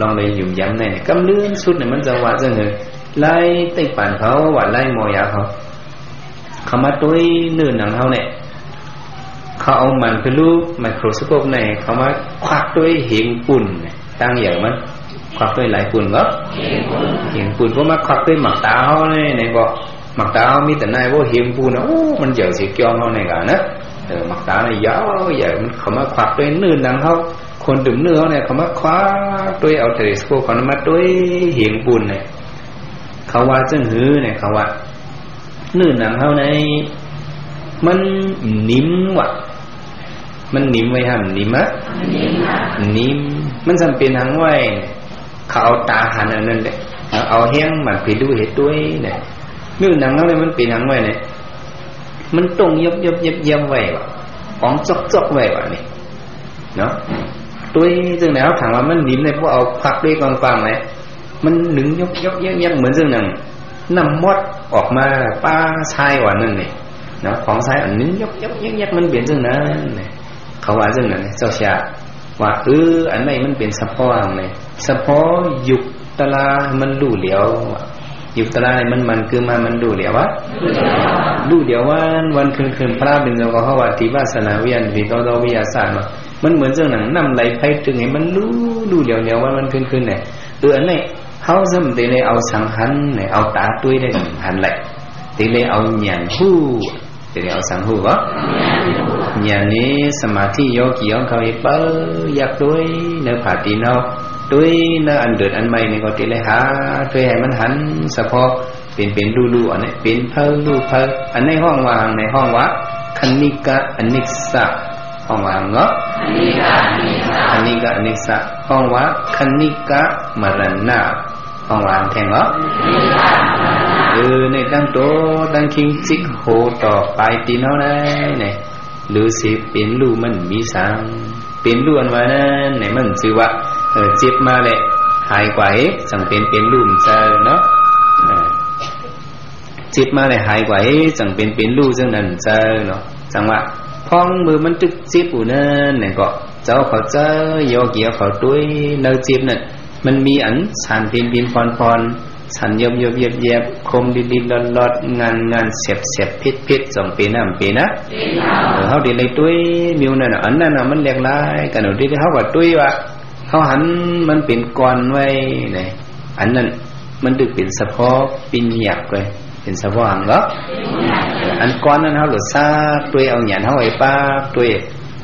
ลองเลยหยุมยำเนี่ย กำเลื่อนสุดเนี่ย มันเจ้าว่าจั่งหื้อ ไล่ติ๊กปันเขา ว่าไล่หมอยาเขา เขามาตวยเนื้อหนังเฮาเนี่ย เขาเอาหมั่นไปรูปไมโครสโคปเนี่ย เขามาควักตวยเหงปูนเนี่ย ตังใหญ่มัน ควักตวยหลายปูนก็ เหงปูน พอมาควักตวยหมากต๋าเฮาเนี่ย เนี่ยก็ หมากต๋าเฮามีแต่ใน โอ้ เหงปูนนะ โอ้ มันใหญ่เสียจ้องเฮาเนี่ยก่ะนะ เออ หมากต๋าเนี่ยยาวใหญ่ มันเขามาควักตวยเนื้อหนังเฮา คนดื่มเนื้อเฮาเนี่ย เขามาควักตวย เอาเทเลสโคปเขามาตวยเหงปูนเนี่ย เขาว่าจั่งหื้อเนี่ย เขาว่า เนื้อหนังเฮาใน มันนิ่มว่ะ มันนิ่มไว้ห้ามนิ่มอะ นิ่ม มันจำเป๋นหังไว้ เขาเอาต๋าหันอันนั้นแหละ เอาแฮงมันไปดูเหตุด้วยเนี่ย เนื้อหนังเฮาเนี่ยมันเป๋นหังไว้เนี่ย มันต้องยบยบเย็บเย็บไว้ว่ะ ของจอกจอกไว้ว่ะนี่ เนาะ ตวยจั่งใด เขาถามว่ามันนิ่มเนี่ย พอเอาควักตวยกว้างๆ เลย มันนึ่งยกยกยกยก เหมือนจั่งนั้น น้ำมดออกมาป้าชายว่านั่นนี่ เนาะ ของชายอันนึ่งยกยกยกยก มันเป๋นจั่งนั้นนี่ เขาว่าจั่งนั้นนี่ เจ้าเสียว่า เออ อันนี้มันเป๋นเฉพาะอันนี้ เฉพาะยุคตะลามันรู้แล้ว ยุคตะลามัน มันคือมา มันรู้แล้ววะ รู้แล้ววัน วันคืนคืน พระเป๋นเจ้าก็เขาว่า ที่วาสนาวิญญาณ ที่ต่อต่อวิทยาศาสตร์เนาะ มันเหมือนจั่งนั้น น้ำไหลไปตึงให้มันรู้ รู้แล้วแล้ววัน วันคืนคืนเนี่ย เออ อันนี้ เฮาซ้ำแต่ได้เอาสังหันเนี่ย เอาต๋าตวยได้หันแหละ เต๋เลยเอาญาณฮู้ เต๋เลยเอาสังฮู้ก่อ ญาณนี่สมาธิโยคีของเขาเป๋า อยากตวยเนื้อผาตี๋นเฮา ตวยเนื้ออันเดิดอันใหม่นี่ก็เต๋เลยหา ตวยหื้อมันหันสะเพาะ เป๋น เป๋นลู่ลู่ อันนี้เป๋นเผลอลู่เผลอ อันนี้ฮ้องว่า อันนี้ฮ้องว่า คณิกะอเนกขะ ฮ้องว่าเนาะ คณิกะอเนกขะ ฮ้องว่า คณิกะมรณะ ฮ้องว่าแต๊งเหรอ เออ ในตั้งโตตั้งคิงจิกหัวต่อป๋ายตี๋นเฮาได้เนี่ย หรือสิเป๋นลู่มันมีสัง เป๋นลู่อันว่านั้นเนี่ย มันจื้อว่า เออ เจ็บมาแหละ หายกว่าเอ๊ะ จั่งเป๋น เป๋นลู่มันเจ้าเนาะ เออ เจ็บมาแหละ หายกว่าเอ๊ะ จั่งเป๋น เป๋นลู่จั่งนั้นเจ้าเนาะ จั่งว่า พ่องเมื่อมันตึกเจ็บอยู่นั้นเนี่ยก็ เจ้าเขาเจ้าโยคีเขาตวยเนื้อเจ็บนั้น มันมีอันสั่นผินผินผ่อนผ่อน สั่นยบยบแยบแยบ คมดิดดิดลอดลอด งันงัน แสบแสบ เผ็ดเผ็ด จ่องเป๋นน้ำเป๋นนะ เออ เฮาเต๋เลยตวยมิวนั่นน่ะ อันนั้นน่ะมันแหลกหลายกั๋น เดี๋ยวนี้เฮาก็ตวยว่า เฮาหันมันเป๋นก้อนไว้เนี่ย อันนั้นมันตึกเป๋นสะเพาะปิญญาเว้ย เป๋นสะเพาะหังเหรอ อันก้อนนั้นเฮาหลุดซากตวย เอาญาณเฮาไอ้ปากตวย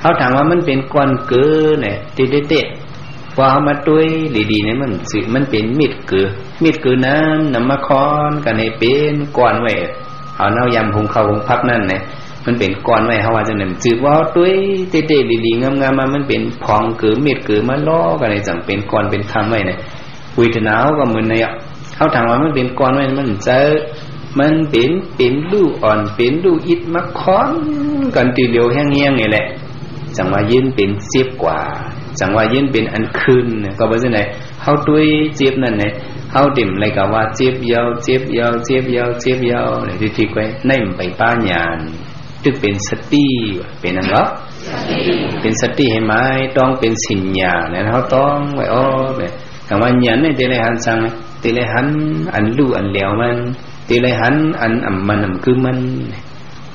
เฮาถามว่ามันเป๋นก้อนเก๋อเนี่ย เต๊ะๆ พอเฮามาตวยดีๆ เนี่ย มันสิ มันเป๋นเม็ดเก๋อ เม็ดเก๋อนั้นนำมาค้อนกั๋นหื้อเป๋นก้อนไว้ เอาเนาะ ยามหุงข้าวหุงผักนั้นเนี่ย มันเป๋นก้อนไว้ เฮาว่าจั่งนั้น จื้อว่าเฮาตวยเต๊ะๆ ดีๆ งามๆ มา มันเป๋นผองเก๋อ เม็ดเก๋อ มาล้อกั๋นหื้อ จั่งเป๋นก้อนเป๋นคำไว้เนี่ย เวทนาเฮาก็เหมือนเนี่ย เฮาถามว่ามันเป๋นก้อนไว้ มันเจ้า มันเป๋น เป๋นลู่อ่อน เป๋นลู่อิด มาค้อนกั๋นตี้เดียวแฮงๆ นี่แหละ จั่งว่าเย็นเป๋นเจ็บกว่า จั่งว่าเย็นเป๋นอันคืนเนี่ย ก็ว่าจั่งใด เฮาตวยเจ็บนั่นเนี่ย เฮาเต็มเลยก็ว่าเจ็บเย้า เจ็บเย้า เจ็บเย้า เจ็บเย้าเนี่ย ตี้ๆ ไว้ ในมันไปป้าญาณ ตึกเป๋นสติ เป๋นอันเหรอ เป๋นสติหื้อหมาย ต้องเป๋นสัญญาเนี่ย เฮาต้องไว้ อ้อ เนี่ย แต่ว่าญาณเนี่ยเต๋เลยหันสัง เต๋เลยหันอันลู่อันแหลวมัน เต๋เลยหันอันอ่ำมันอ่ำกึ๊มมัน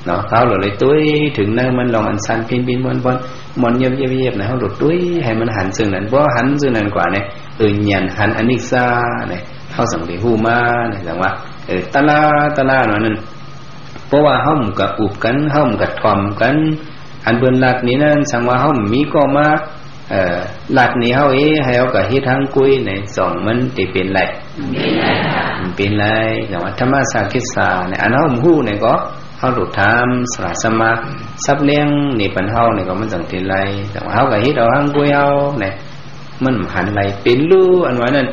เนาะ เฮาเลยตวยเถิงในมัน ลองอันสั่นผินผินผ่อนผ่อน หม่อนเยียบเยียบเยียบนะ เฮาเลยตวยหื้อมันหันเซิ่งนั้น พอหันเซิ่งนั้นกว่าเนี่ย เออ ญาณหันอเนกขะเนี่ย เฮาสังเต๋ฮู้มาเนี่ย จั่งว่า เออ ตะลา ตะลาเนาะนั่น เพราะว่าเฮาบ่กล้าอุบกั๋น เฮาบ่กล้าถ่อมกั๋น อันเปิ้นลัดหนีนั้น สังว่าเฮาบ่มีก็มา เอ่อ ลัดหนีเฮาเอ๊ะ หื้อเฮาก็เฮ็ดหังกุ้ยเนี่ย จ่องมันเต๋เป๋นไร บ่เป๋นไร แต่ว่าธัมมะสาเกสาเนี่ย อันเฮาบ่ฮู้เนี่ยก็ เฮาต้องถามสลาสมา สับเลี้ยงนี่ปันเฮาเนี่ยก็มันจั่งเป๋นไร แต่ว่าเฮาก็เฮ็ดเอาหังกุ้ยเฮาเนี่ย มันบ่หันไร เป๋นลู่อันว่านั้น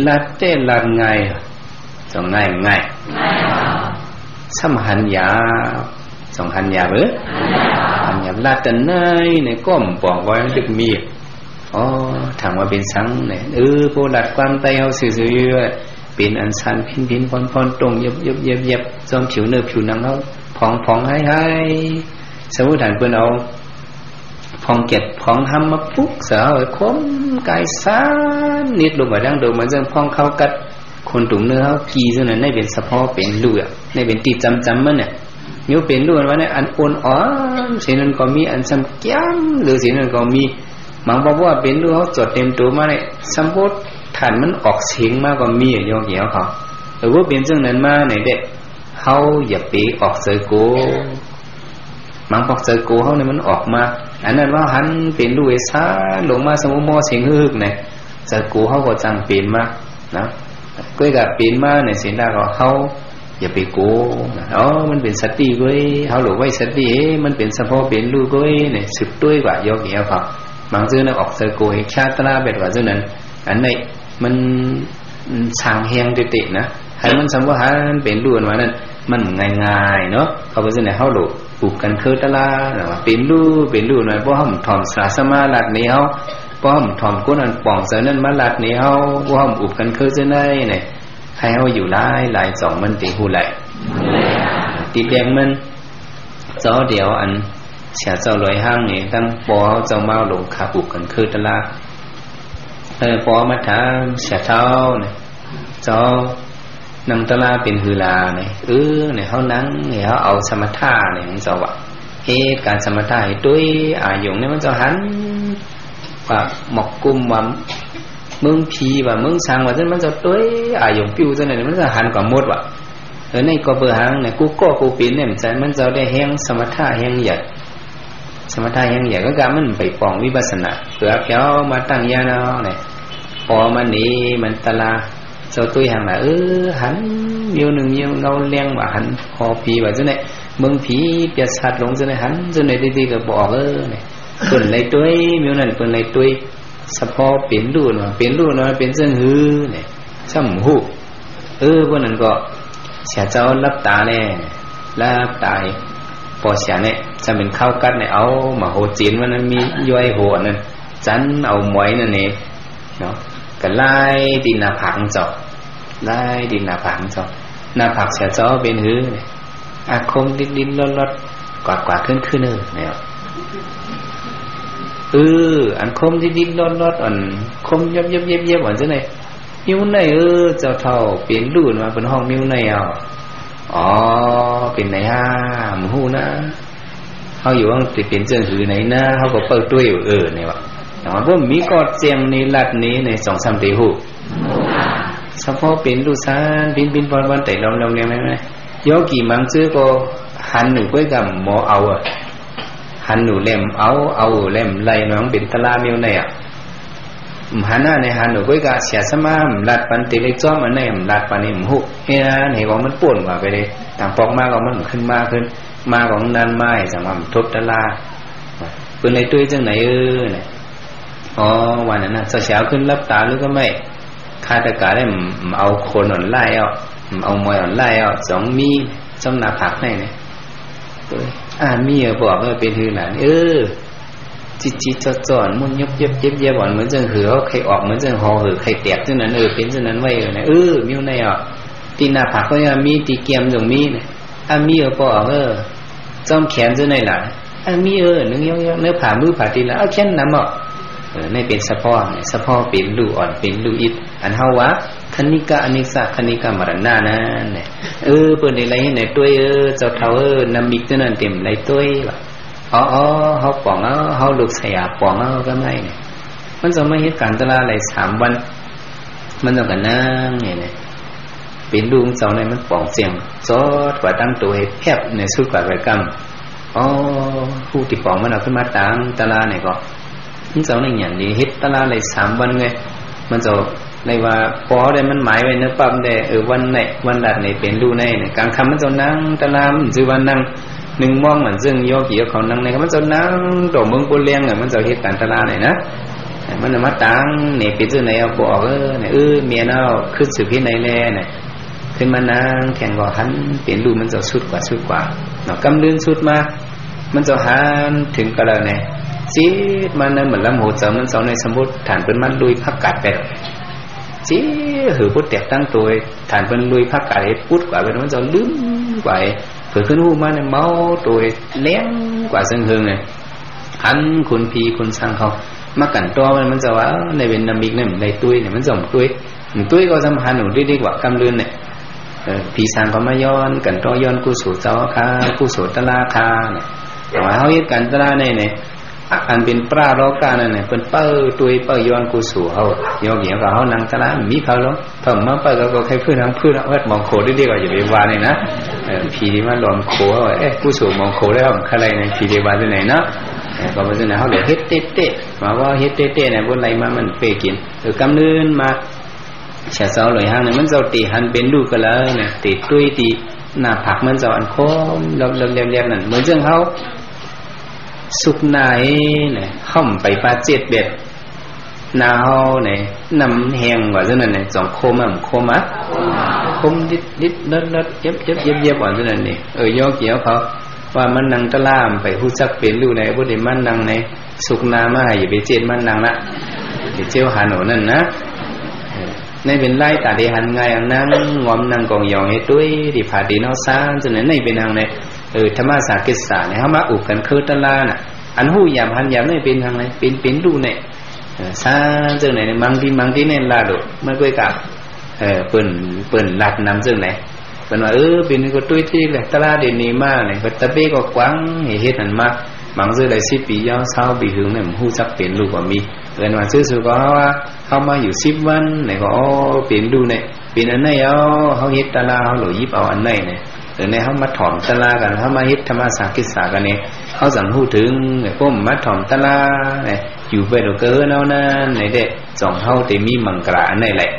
ลัดแต๊ลัดง่าย จ่องง่าย ง่าย ซ้ำหันหยาบ จ่องหันหยาบ เออ หันหยาบ ลัดแต่ไหนเนี่ย ก็บ่บอกว่ามันตึกมี อ๋อ ถามว่าเป๋นสังเนี่ย เออ พอลัดความใต้เฮาซื่อๆ เป๋นอันสั่นผินผินผ่อนผ่อน ต้งเย็บเย็บเย็บเย็บ จ่อมผิวเนื้อผิวหนังเฮา ผ่องผ่องหายหาย สมมุติถ้าเปิ้นเอา ผ่องแก๊ดผ่องฮำมาปุ๊กใส่เฮา คมก๋ายสั่นนิดลงไปดั้งเดิม เหมือนเซิ่งผ่องเข้ากัด คนตุ่มเนื้อเฮากี่เซิ่งนั้น ในเป๋นสะเพาะเป๋นลู่อะ ในเป๋นตี้จ๋ำๆ มันเนี่ย อยู่เป๋นลู่อันว่าเนี่ย อันอ่อนๆ สีนั้นก็มี อันซ้ำแก้มหรือสีนั้นก็มี บางปอว่าเป๋นลู่เฮาจดเต็มตั๋วมาเนี่ย ซ้ำโพดถ่านมันออกเสียงมาก็มีอะ โยคีเฮา เออ ว่าเป๋นเซิ่งนั้นมาเนี่ยเด้ เฮาอย่าไปออกใจ๋โก๋ บางปอกใจ๋โก๋เฮาเนี่ยมันออกมา อันนั้นว่าหันเป๋นลู่ไอ้ซ่าลงมา สมมุติหม้อเสียงฮึกๆ เนี่ย ใจ๋โก๋เฮาก็จั่งเป๋นมา นะ ก้อยก็เป๋นมาเนี่ย เสียงดังก็เฮาอย่าไปโก๋นะ อ๋อ มันเป๋นสติก้อย เฮาหลงไว้สติ เอ๊ะ มันเป๋นสะเพาะเป๋นลู่ก้อยเนี่ย สืบตวยกว่าโยคีเฮา บางเตื้อเนี่ยออกใจ๋โก๋ให้ชาตราแบบว่าเตื้อนั้น อันนี้ มัน อืม สร้างแฮงเต๊ะๆ นะ หื้อมันสำว่าหันเป๋นลู่อันว่านั้น มันง่ายๆ เนาะ เขาว่าเช่นนั้น เฮาหลงอุบกั๋นเคิดตะลานะ ว่าเป๋นลู่ เป๋นลู่หน่อย บ่ห้ามถ่อมสาสมาลัดหนีเฮา บ่ห้ามถ่อมคนอันป่องใจ๋นั้นมาลัดหนีเฮา บ่ห้ามอุบกั๋นเคิดเช่นนั้นเนี่ย หื้อเฮาอยู่หลายๆ จ่องมันเต๋ฮู้แหละ ตี้แดงมัน เจ้าเดียวอัน เสียเจ้าลอยห้างนี่ ตั้งปอเจ้าเมาหลงขับอุบกั๋นเคิดตะลา เออ ปอมาถามเสียเฒ่าเนี่ย เจ้านั่งตะลาเป๋นหื้อลาเนี่ย เออ เนี่ย เฮานั่งเนี่ย เฮาเอาสมถะเนี่ย เจ้าว่า เฮ็ดก๋านสมถะหื้อตวย อาหยงเนี่ย มันเจ้าหัน ว่าหมอกกุ้ม ว่าเมืองผี ว่าเมืองซาง ว่าเจ้า มันเจ้าตวย อาหยงปิ้วเจ้าเนี่ย มันเจ้าหันกว่าหมดว่ะ เออ นี่ก็เปื้อหยังเนี่ย กูก็กูเป๋นเนี่ย มันจะ มันจะได้แฮงสมถะแฮงใหญ่ สมถะแฮงใหญ่ ก็กามันไปป่องวิปัสสนา เปื้อเปียวมาตั้งญาณเอาเนี่ย ปอมันนี่มันตะลา เจ้าตุ้ยหันน่ะ เออ หัน เมียวนึ่งเมียวเงาแลงว่า หันผ่อผีว่าจั่งใด๋ เบิ่งผีเปียศาจหลงจั่งใด๋ หันจั่งใด๋ ดีๆ ก็บ่ออก เออ เนี่ย เปิ้นเลยตุ้ย เมียวนั้นเปิ้นเลยตุ้ย สะเพาะเป๋นรูปเนาะ เป๋นรูปเนาะ เป๋นเจิ่งหื้อเนี่ย ซ้ำฮู้ เออ พวกนั้นก็ เสียเจ้าหลับต๋าแล หลับต๋า ปอเสียเนี่ย ซ้ำเป๋นข้าวกัดเนี่ย เอามาโหจีนวันนั้นมีย้อยโหอันนั้น จันเอาหมอยนั่นเองเนาะ ก็ไล่ตี้หน้าผากเจ้า ไล่ตี้หน้าผากเจ้า หน้าผากเสียเจ้าเป๋นหื้อเนี่ย อาคมดิ้นๆ รอดๆ กวาดๆ ขึ้นๆ เออ เนี่ย เออ อันคมดิ้นๆ รอดๆ อันคมยบๆ เย็บๆ อันจั่งใด๋ มิวไหน เออ เจ้าเฒ่าเป๋นรูปมา เปิ้นฮ้องมิวไหนเอา อ๋อ เป๋นไหนฮ่า บ่ฮู้นะ เฮาอยู่ว่ามันเป๋นเจิ่งหื้อไหนนะ เฮาก็เปิ้นตุ้ย เออ เนี่ยว่า แต่ว่าบ่มีก็เจียงนี่ลัดนี่ในสองสามตี้ฮู้ สะเพาะเป๋นรูปสารพินพินปอนวันแต่ลอมลอมเรียงไหม โยคีบางจื้อก็หันหนูก้อยกำบ่เอาอะ หันหนูแลมเอา เอาแลมไล่น้องเป๋นตะลาเมียวไหนอะ หันหน้าในหันหนูก้อยกะเสียสมาธิลัดปันติเล็กจ้อมอันไหนลัดปันนี่บ่ฮู้ เอ้ย อันเหตุของมันป่นกว่าไปเลย ต่างปอกมาก็มันขึ้นมาขึ้น มาของนั้นมา ไอ้สังว่ามันทบตะลา เปิ้นเลยตุ้ยจั่งใด๋ เออ เนี่ย อ๋อ วันนั้นน่ะ เจ้าเสียขึ้นหลับต๋าหรือก็ไม่ ข้าตะกาได้ เอาคนอ่อนไล่เอา เอาหมอยอ่อนไล่เอา สองมี จ้องหน้าผากให้เนี่ย เอ้ย อ่า มีเออ บอกเออ เป๋นหื้อหลาน เออ จิตจิตจ่อจ่อ มุ่นยบเย็บเย็บเย็บอ่อน เหมือนเจิ่งหื้อเขาใค่ออก เหมือนเจิ่งหอหื้อใค่แตกจั่งนั้น เออ เป๋นจั่งนั้นไว้ เออ เนี่ย เออ มิวไหนอ่ะ ตี้หน้าผากก็ยังมี ตี้เกียมยังมีเนี่ย อ่ะ มีเออ ปอ เออ จ้อมแขนจั่งใด๋ล่ะ อ่ะ มีเออ นึ่งยกๆ เนื้อผ่ามือผ่าตีนละ เอาแขนนำออก เออ นี่เป๋นสะเพาะ สะเพาะเป๋นรูปอ่อน เป๋นรูปอิฐ อันเฮาว่า คณิกะอเนกสะ คณิกะมรณะนั่นแหละ เออ เปิ้นได้ไล่ไหนตุ้ย เออ เจ้าเฒ่า เออ น้ำมิกจั่งนั้นเต็มไล่ตุ้ยว่ะ อ๋อ อ๋อ เฮาป่องเอา เฮาลูกสยามป่องเอา ก็ไม่เนี่ย มันจะมาเหตุก๋ารณ์ตะลาไล่สามวัน มันต้องกันนั่งเนี่ยเนี่ย เป๋นรูปเจ้าเนี่ยมันป่องเจียง จอดกว่าตั้งตัวให้แผบในสุดกว่าไปกำ อ๋อ ฮู้ตี้ป่องมันเอาขึ้นมาตั้งตะลาเนี่ยก็ มันเจ้าเนี่ยอย่างนี้ เหตุตะลาไล่สามวันไง มันเจ้าได้ว่า ปอได้มันหมายไว้เนอะปั๊บได้ เออ วันไหน วันรัดไหนเป๋นรูปไหนเนี่ย กลางค่ำมันเจ้านั่งตะลา มันจื้อว่านั่ง นึ่งมองมันเจิ่งโยคีเขานั่งเนี่ย มันเจ้านั่งต่อเมืองโปเลียงอ่ะ มันเจ้าเหตุก๋ารณ์ตะลาเนี่ยนะ มันเอามาตั้งเนี่ย เป๋นจั่งใด๋เอาบ่ออก เออ เนี่ย เออ เมียนเอา ขึ้นสืบที่ไหนแลเนี่ย ขึ้นมานั่งแข่งก็หันเป๋นรูปมันเจ้าสุดกว่าสุดกว่าเนาะ กำเนิดสุดมา มันเจ้าหันเถิงก็แล้วเนี่ย จิตมันนั้นเหมือนลำหัวเจ้ามันเจ้าในสมมุติฐานเปิ้นมันลุยผักกาดไป จิตหื้อปุ๊ดแตกตั้งตัว ฐานเปิ้นลุยผักกาดให้ปุ๊ดกว่าไป มันเจ้าลืมไป เผลอขึ้นฮู้มาเนี่ยเมาตัวแรงกว่าเซิงเฮิงเนี่ย หันคุณผีคุณสางเขามากั๋นต่อมัน มันเจ้าว่า เออ ในเวรนามิกเนี่ยมันได้ตุ้ยเนี่ย มันเจ้าตุ้ย มันตุ้ยก็สำคัญหนูได้ดีกว่ากำเนิดเนี่ย เออ ผีสางเขามาย้อนกั๋นต่อ ย้อนกุศลเจ้าค่ะ กุศลตะลาค่ะเนี่ย แต่ว่าเฮาเหตุก๋ารณ์ตะลาเนี่ยเนี่ย อันเป๋นปลาโลกานั่นเนี่ย เปิ้นเป้าตุ้ยเป้าย้อนกุศลเฮา โยคีก็เฮานั่งตะลา มีเผาหรอก เพิ่นมาเปิ้นก็ ก็ใค่พื้นทางพื้นเอา เอิ้นมองโขดเดียวก็อย่าไปว่านี่นะ เออ ผีตี้มาหลอมโขด เอ๊ะ กุศลมองโขดแล้วมันคืออะไรเนี่ย ผีตี้ว่าจั่งใด๋เนาะ เออ ก็ว่าจั่งใด๋ เฮาเลยเหตุเต๊ะๆ มาว่าเหตุเต๊ะๆ เนี่ย บ่ไหลมามันเป้กิ๋น เออ กำเนิดมา เสียเจ้าเลยหังเนี่ย มันเจ้าตี้หันเป๋นรูปก็แล้วเนี่ย ตี้ตุ้ยตี้หน้าผากมันเจ้าอันคมลบๆ แลบๆ นั่น เหมือนเจิ่งเฮาสุกหน้าเนี่ย เฮาไปปาเจ็ดแบบ หน้าเฮาเนี่ย น้ำแห้งกว่าจั่งนั้นเนี่ย จ่องคมอ่ะ คมอ่ะ คมดิดๆ เลิดๆ เย็บๆ เย็บๆ กว่าจั่งนั้นนี่ เออ โยคีเขาว่ามันนั่งตะลา ไปฮู้จักเป๋นรูปไหน บ่ได้มันนั่งในสุกหน้ามา อย่าไปเจียดมันนั่งละ ไปเจียวหันหัวนั่นนะ เออ นี่เป๋นไล่ต๋าตี้หันง่าย นั่งงอมนั่งกองยองให้ตุ้ยตี้ผาตี้นอกสร้างจั่งนั้น นี่เป๋นหังใน เออ ธรรมสาเกสาเนี่ย เฮามาอุบกั๋นคือตะลาน่ะ อันฮู้หยาบหันหยาบนี่เป๋นหังใน เป๋น เป๋นรูปเนี่ย เออ สร้างจั่งไหนเนี่ย บางตี้ บางตี้เนี่ยลาดอก มันก้อยกะ เออ เปิ้น เปิ้นลัดนำจั่งไหน เปิ้นว่า เออ เป๋นนี่ก็ตุ้ยตี้แหละ ตะลาเดี๋ยวนี้มาเนี่ย ก็ตะเบ้ก็กว้าง เหตุนั้นมา บางซื่อได้สิบปี๋ยาว ซาวปี๋หึงเนี่ย มันฮู้จักเป๋นรูปก็มี เอิ้นว่าซื่อๆ ก็ว่า เฮามาอยู่สิบวันเนี่ยก็ อ๋อ เป๋นรูปเนี่ย เป เป๋นอันไหนเอา เฮาเฮ็ดตะลา เฮาหลวงหยิบเอาอันไหนเนี่ย เออ เนี่ยเฮามาถ่อมตะลากั๋น เฮามาเฮ็ดธรรมสากิจสากั๋นเนี่ย เฮาจั่งฮู้เถิงเนี่ย ป้อมาถ่อมตะลาเนี่ย อยู่ไปหลวงเกินเอานั้นเนี่ยเด้ จ่องเฮาเต๋มีมังคลาอันไหนแหละ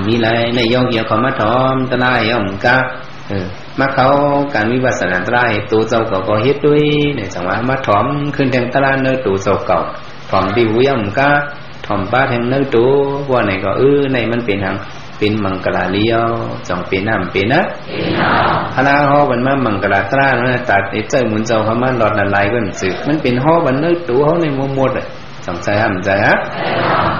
มีหลายในย่องเหียเขามาถ่อมตะลาเหียมกะ เออ มาเข้าก๋านวิปัสสนาตะลา ตั๋วเจ้าเก่าก็เฮ็ดตวยเนี่ย จั่งว่ามาถ่อมขึ้นแทงตะลาเนอะ ตั๋วเจ้าเก่า ถ่อมตี้หูย่อมกะ ถ่อมป้าแทงเนอะตั๋ว ว่าไหนก็ เออ ในมันเป๋นหยัง เป๋นมังคลาเลี้ยว จ่องเป๋นน้ำเป๋นนะ พระฮอบันมามังคลาตะลานะ ตัดไอ้เจ้าหมุนเจ้าเข้ามาหลอดละลายก็จืด มันเป๋นฮอบันเนอะตั๋วเฮาในหมู่หมดอะ สงสัยห้ามใจฮะ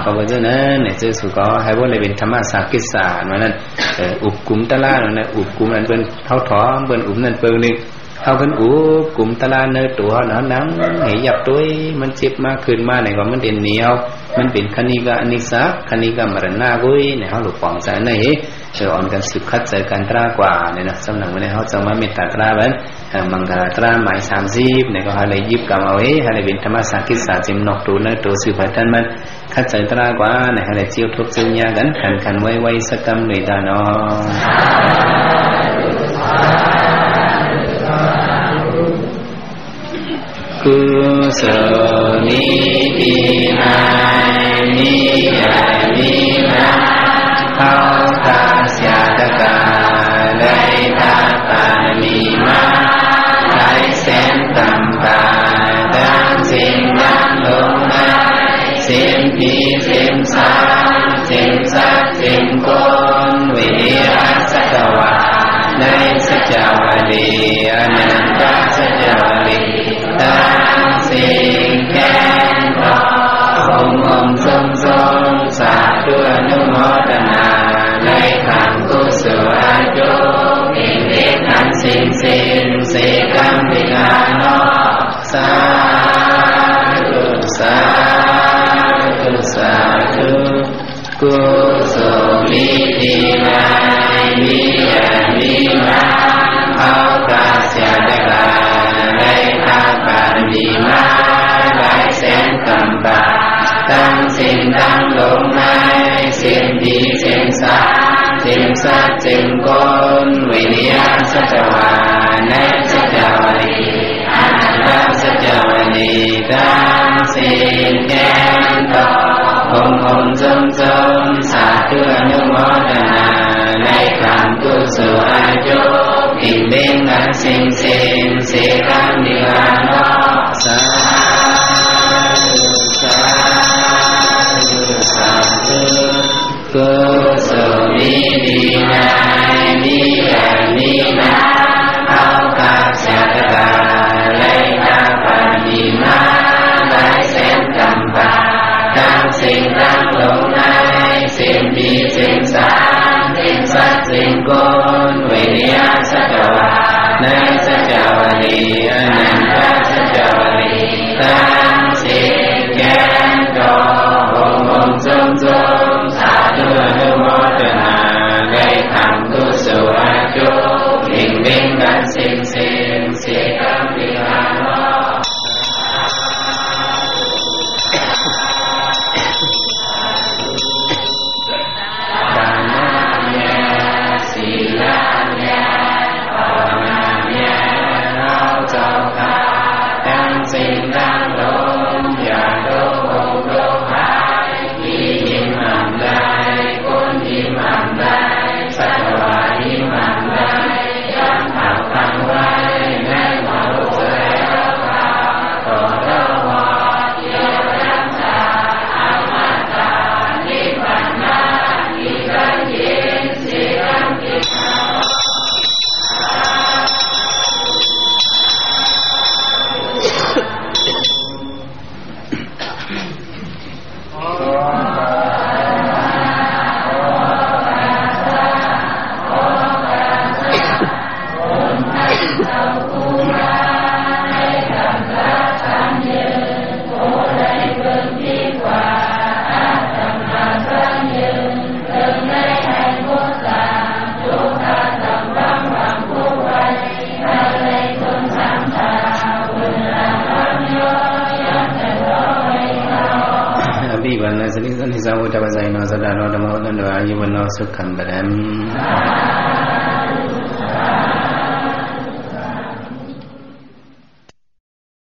ก็เพราะฉะนั้นเนี่ย เจ้าสู่ก็ให้พวกได้เป๋นธรรมสากิจสามานั้น เออ อุปกลุ่มตะลานะ อุปกลุ่มอันเปิ้นเฮาถ่อม เปิ้นอุปนั่นเปิ้นนึ่ง เฮาขึ้นอุปกลุ่มตะลาเนอะตั๋วเฮานะ นั่งให้ยับตวย มันเจ็บมาขึ้นมาเนี่ยก็มันเด่นเหนียว มันเป๋นคณิกะอนิจจา คณิกะมรณะกุ้ยเนี่ย เฮาหลุดป่องใจ๋ใน เออ อ่อนกั๋นสืบคัดใจ๋กั๋นตะลากว่าเนี่ยนะ สำหรับวันนี้เฮาจะมาเมตตาตะลาบัน เอ่อ มังคลาตะลาหมายสามสิบเนี่ย ก็ให้ได้หยิบกำเอาเอง ให้ได้เป๋นธรรมสากิจสาเจียมนอกตั๋วเนอะตั๋วสืบไปตันมัน คัดใจ๋ตะลากว่าเนี่ย ให้ได้เจียวทบเจียวญากั๋น ขันขันไว้ไว้สักกำหนึ่งตาเนาะ กุศลมีดีใน มีใหญ่มีน้อย เฮาข้าเสียตะกา ได้ทำบารมีมา หลายแสนกำปา ตังสิ้นตังหลงใน สิ้นผีสิ้นสาง สิ้นสัตว์สิ้นคน วิริยะสัจจวา ในสัจจวลี อนันตสัจจวลี ตังสิ้นแก่นก็ โฮมโฮมโฮมโฮม สาธุอนุโมทนา ในขันกุศลอาจุ เพ็งเพ็งอันสิ้นสิ้น เสกำติกาเนาะ สาธุ สาธุ สาธุ กุศลมีดีใน มีใหญ่มีน้อย เฮาข้าเสียตะกา ได้ทำบารมีมา หลายแสนกำปา ตังสิ้นตังหลงใน สิ้นผีสิ้นสาง สิ้นสัตว์สิ้นคน วิริยะสัจจวา ในสัจจวลี อนันตสัจจวลี ตังสิ้นแก่นก็ โฮมโฮมโฮมโฮม สาธุอนุโมทนา ในขันกุศลอาจุ เพ็งเพ็งอันสิ้นสิ้น เสกำติกาเนาะ สาธุ สาธุ สาธุ กุศลมีดีใน มีใหญ่มีน้อย เฮาข้าเสียตะกา ได้ทำบารมีมา หลายแสนกำปา ตังสิ้นตังหลงใน สิ้นผีสิ้นสาง สิ้นสัตว์สิ้นคน วิริยะสัจจวา ในสัจจวลี อนันตสัจจวลี ตังสิ้นแก่นก็ โฮมโฮมโฮมโฮม สาธุอนุโมทนา ได้ทำกุศลอาจุ เพ็งเพ็งอันสิ้นสิ้น เสกำติกาเนาะ สา นิพพานะ สันติสันติสัง พุทธัง พระเจ้า เนาะ สัตตา เนาะ ธัมโม เนาะ อายุ วัณโณ สุขัง พลัง